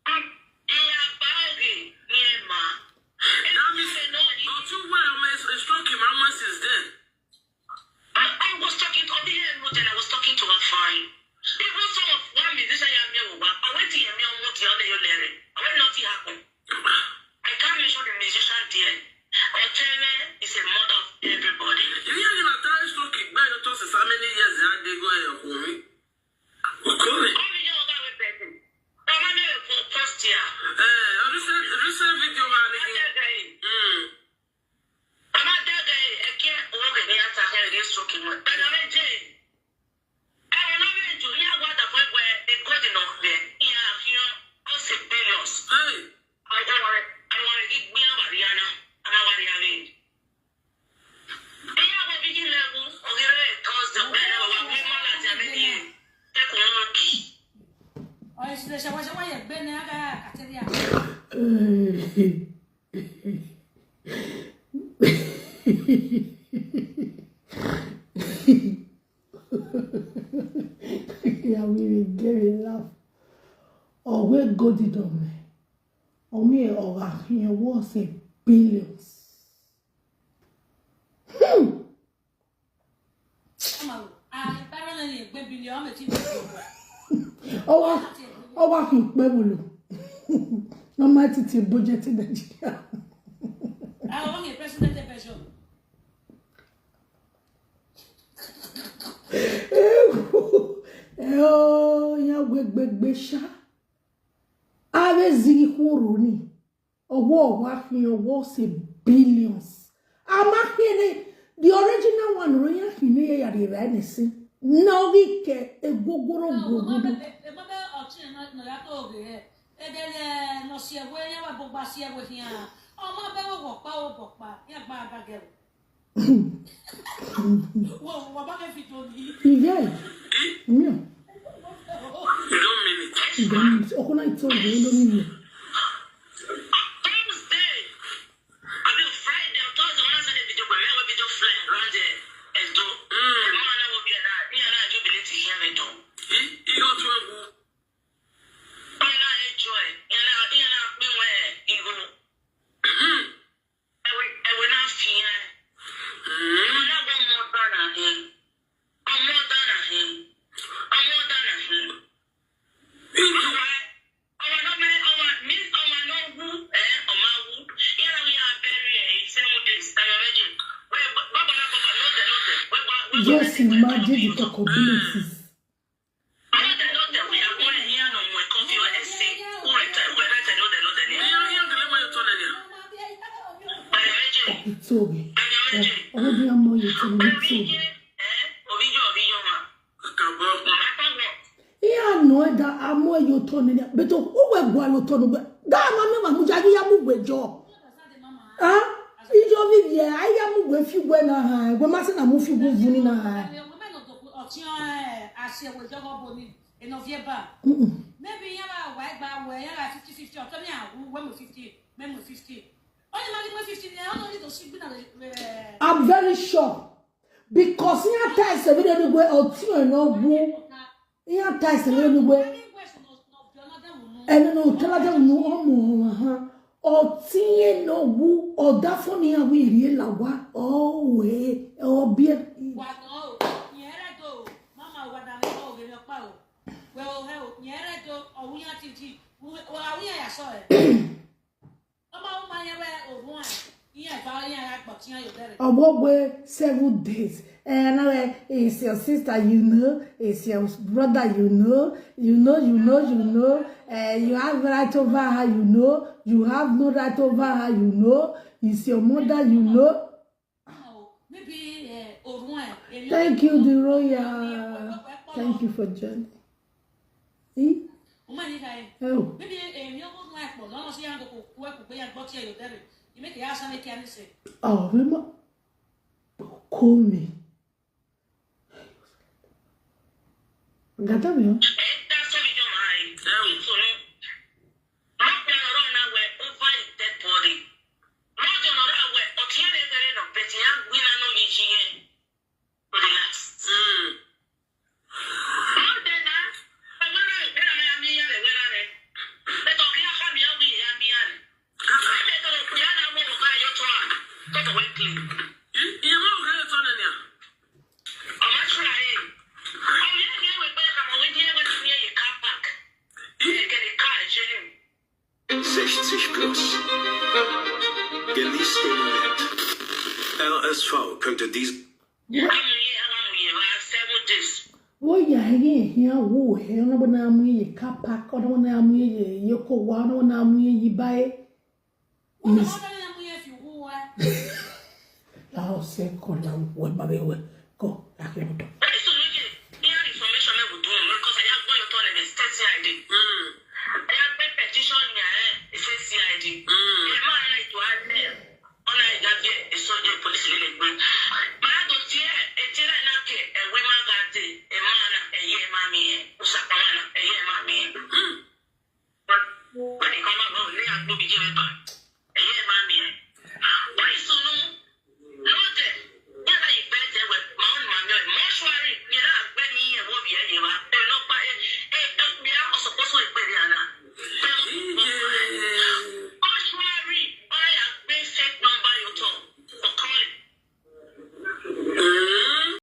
Mm, yeah, baggy, yeah, ma. That means, don't you worry, my stroke, my mom is dead. I, I was talking on the air, and I was talking to her fine. Even some of one musician, I went to him, I went to the other, I went not to happen. I can't mention the musician there. Otene is a mother of everybody. You hear him at times talking, but you told us how many years they had they go here for me. Okole. How many years that we person? How many years for first year? Eh, recent, recent video, man. That guy. Mm. Ama dada eke oge ni ata here dey stroke mo. Dada me je. Ama na me ju ya wa da fwe fwe e ko di no be. Ya fi o se billions. Hey. Awo re, awo re ki gbe Mariana. Ama wa ri ave. Iya wo bi ki le wo. Oge re cause the bell wa we ma la ja me ni. Te ko mo ki. Oye, si le ṣe wá, ṣe wá yẹ gbé ní aga kàtẹ́rì àti. Yeah, we will get a laugh. Or where go did on me? Or me or here was a billions. Hmm. Ama, ah, parallel ye gbe billion, ame ti gbe billion. Ọwa ọwa hụ ikpe bụlụ. Ọma titi budget Nigeria. I want a president version. Eo, ya gwegbegbe sha. Ave ziri kwuru ni. Ọwọ ọwa hụ ọwọ se billions. Ama hene the original one ro ya hene ya yari ra nisi. Na ogi ke egogoro gogodo. Emabe ọchị na ya ka oge ya. Edele nọ si egwe ya wa bụgba si egwe ya. Ọma be wo bọkpa wo bọkpa ya gba agagere. Wo wo ba ke fi to ni. Iye. Mio. You don't mean it. Idan okuna ito iye lo ni. Thursday. I mean Friday or Thursday when I said the video, but we have a video flying around there. And do. Mm. The man I will be at that. Me and I jubilate here and do. He, he got to a who? Me and I enjoy. Me and I, me and I, me where he go. I will, I will not fear. I will not go more than him. I'm more than him. I'm more than him. Our, our no man, our miss, our no who, eh, our who. Here we are burying, eh, seven days. Can you imagine? Wait, but, but, but, but, no, no, no, wait, wait, wait, Just wait, wait, imagine the wait, capabilities. Àwọn tẹ̀lé ó tẹ̀wé àwọn ẹ̀yìn àná ọmọ ẹ̀kọ́ fi ẹ̀ sí kúrẹ̀ tẹ̀ wẹ́ bẹ́ẹ̀ tẹ̀lé ó tẹ̀lé ó tẹ̀lé. Ihe ihe nkele mọ ya ụtọ na ya. Bàyà méjì. Itoge. Bàyà méjì. Ọwọ́ bí a mọ iye tó ní Òbí Itoge. yé ẹ̀ òbí yọ òbí yọ ma. Ka bọ. Màmá kọ́ wọ̀. Ihe anọ da amọ iye ụtọ na ya. Beto uwe gwa ya ụtọ n'ugbe. Gaa ma mme ma mụ jagi ya mụ gwe jọ. Ah? Ije obi bie, ayi ya mụ gwe fi gwe na ha. Gwe masị na mụ fi gwe vuni na ha. Maybe you have a white bar where you have fifty fifty or tell me I will win fifty, men with fifty. Only money with fifty, I only need to sleep with a I'm very sure. Because ihe ata ese vile ni gwe ọtị na ọgwụ. Ihe ata ese vile ni gwe. Ene no tell them no ọmụ ha. Ọtị na ọgwụ ọda fọ ni ya wi rie la wa. Owe. Obie. Ọgbọgwe seven days. And uh, it's your sister, you know, it's your brother, you know, you know, you know, you know. Uh, you have right over her, you know, you have no right over her, you know, it's your mother, you know. Maybe Orun. Thank you, the royal. Thank you for joining. Eh? Uma ni kai. Oh. Maybe èmi ọkọ tún àìpọ̀ lọ́nà sí yàrá kò kú ẹ̀kú pé yàgbọ́ tí ẹ yóò tẹ̀lé. You make a house and make any say. Oh, remember. Call me. Gata mi. Ẹ dá sẹ́mi jọ máa rí. Ẹ ò tún ní. Má pe ọ̀rọ̀ náà wẹ̀ over a dead body. Má jọ ọ̀rọ̀ àwẹ̀ ọ̀tí yẹn lè bẹ̀rẹ̀ nà bẹ̀tì yá gbé náà ló yẹ ṣe yẹn. Relax. Mm. Má dẹ̀ náà. Ẹ̀wẹ̀ náà rẹ̀ bẹ́ẹ̀ náà mi yá rẹ̀ wẹ́ náà rẹ̀. Ètò kí á ká mi yá wí ìyá mi yá rẹ̀. Ẹ̀bẹ̀ tó lọ pè á náà wọ́n lọ́ọ́ bá yọ tó à. Tó tọ̀ wẹ́ kiri. Ìyẹn mọ̀ lókè lè tọ́ nìyà. Ọmọ tura yìí. Ọmọ yẹn ni ẹ̀wẹ̀ pé kàmọ̀ wẹ́ ní ẹ̀wẹ̀ ní ẹ̀yẹ car park. Ẹ̀yẹ kẹ́ni car ẹ̀ ṣe ni. sechzig plus. Genießt den Moment. L S V könnte diesen Amúyẹ, amúyẹ, wá seven days. Wo ya he he a wo he na bona mu ye car park, ona bona mu ye ye ko wa, ona bona mu ye yi ba e. Wọ́n lọ́wọ́ lọ́wọ́ yẹn mú yẹn fi wú wá. La o se ko la wo ba be we ko la ke to. Bẹ́ẹ̀ sọ lóye, ní information mẹ́wàá tó ń lọ kọ́sà yá gbọ́ yọtọ̀ lẹ́gbẹ̀ẹ́ state C I D. Ẹ yá gbé petition yẹn ẹ̀ ṣe C I D. Ẹ máa ń ètò alẹ́ ọ̀nà ìdájọ́ ìsọjọ́ police lè gbé. Màá tó tiẹ̀ ètí rẹ̀ náà kẹ̀ ẹ̀wé má ga dé ẹ̀ máa na ẹ̀yẹ ẹ̀ máa mi ẹ̀ ọ̀sàpá wà na ẹ̀yẹ ẹ̀ máa mi ẹ̀. Wọ́n ní kọ́ máa bọ̀ ní àgbo bíi jẹ́ mẹ́ta.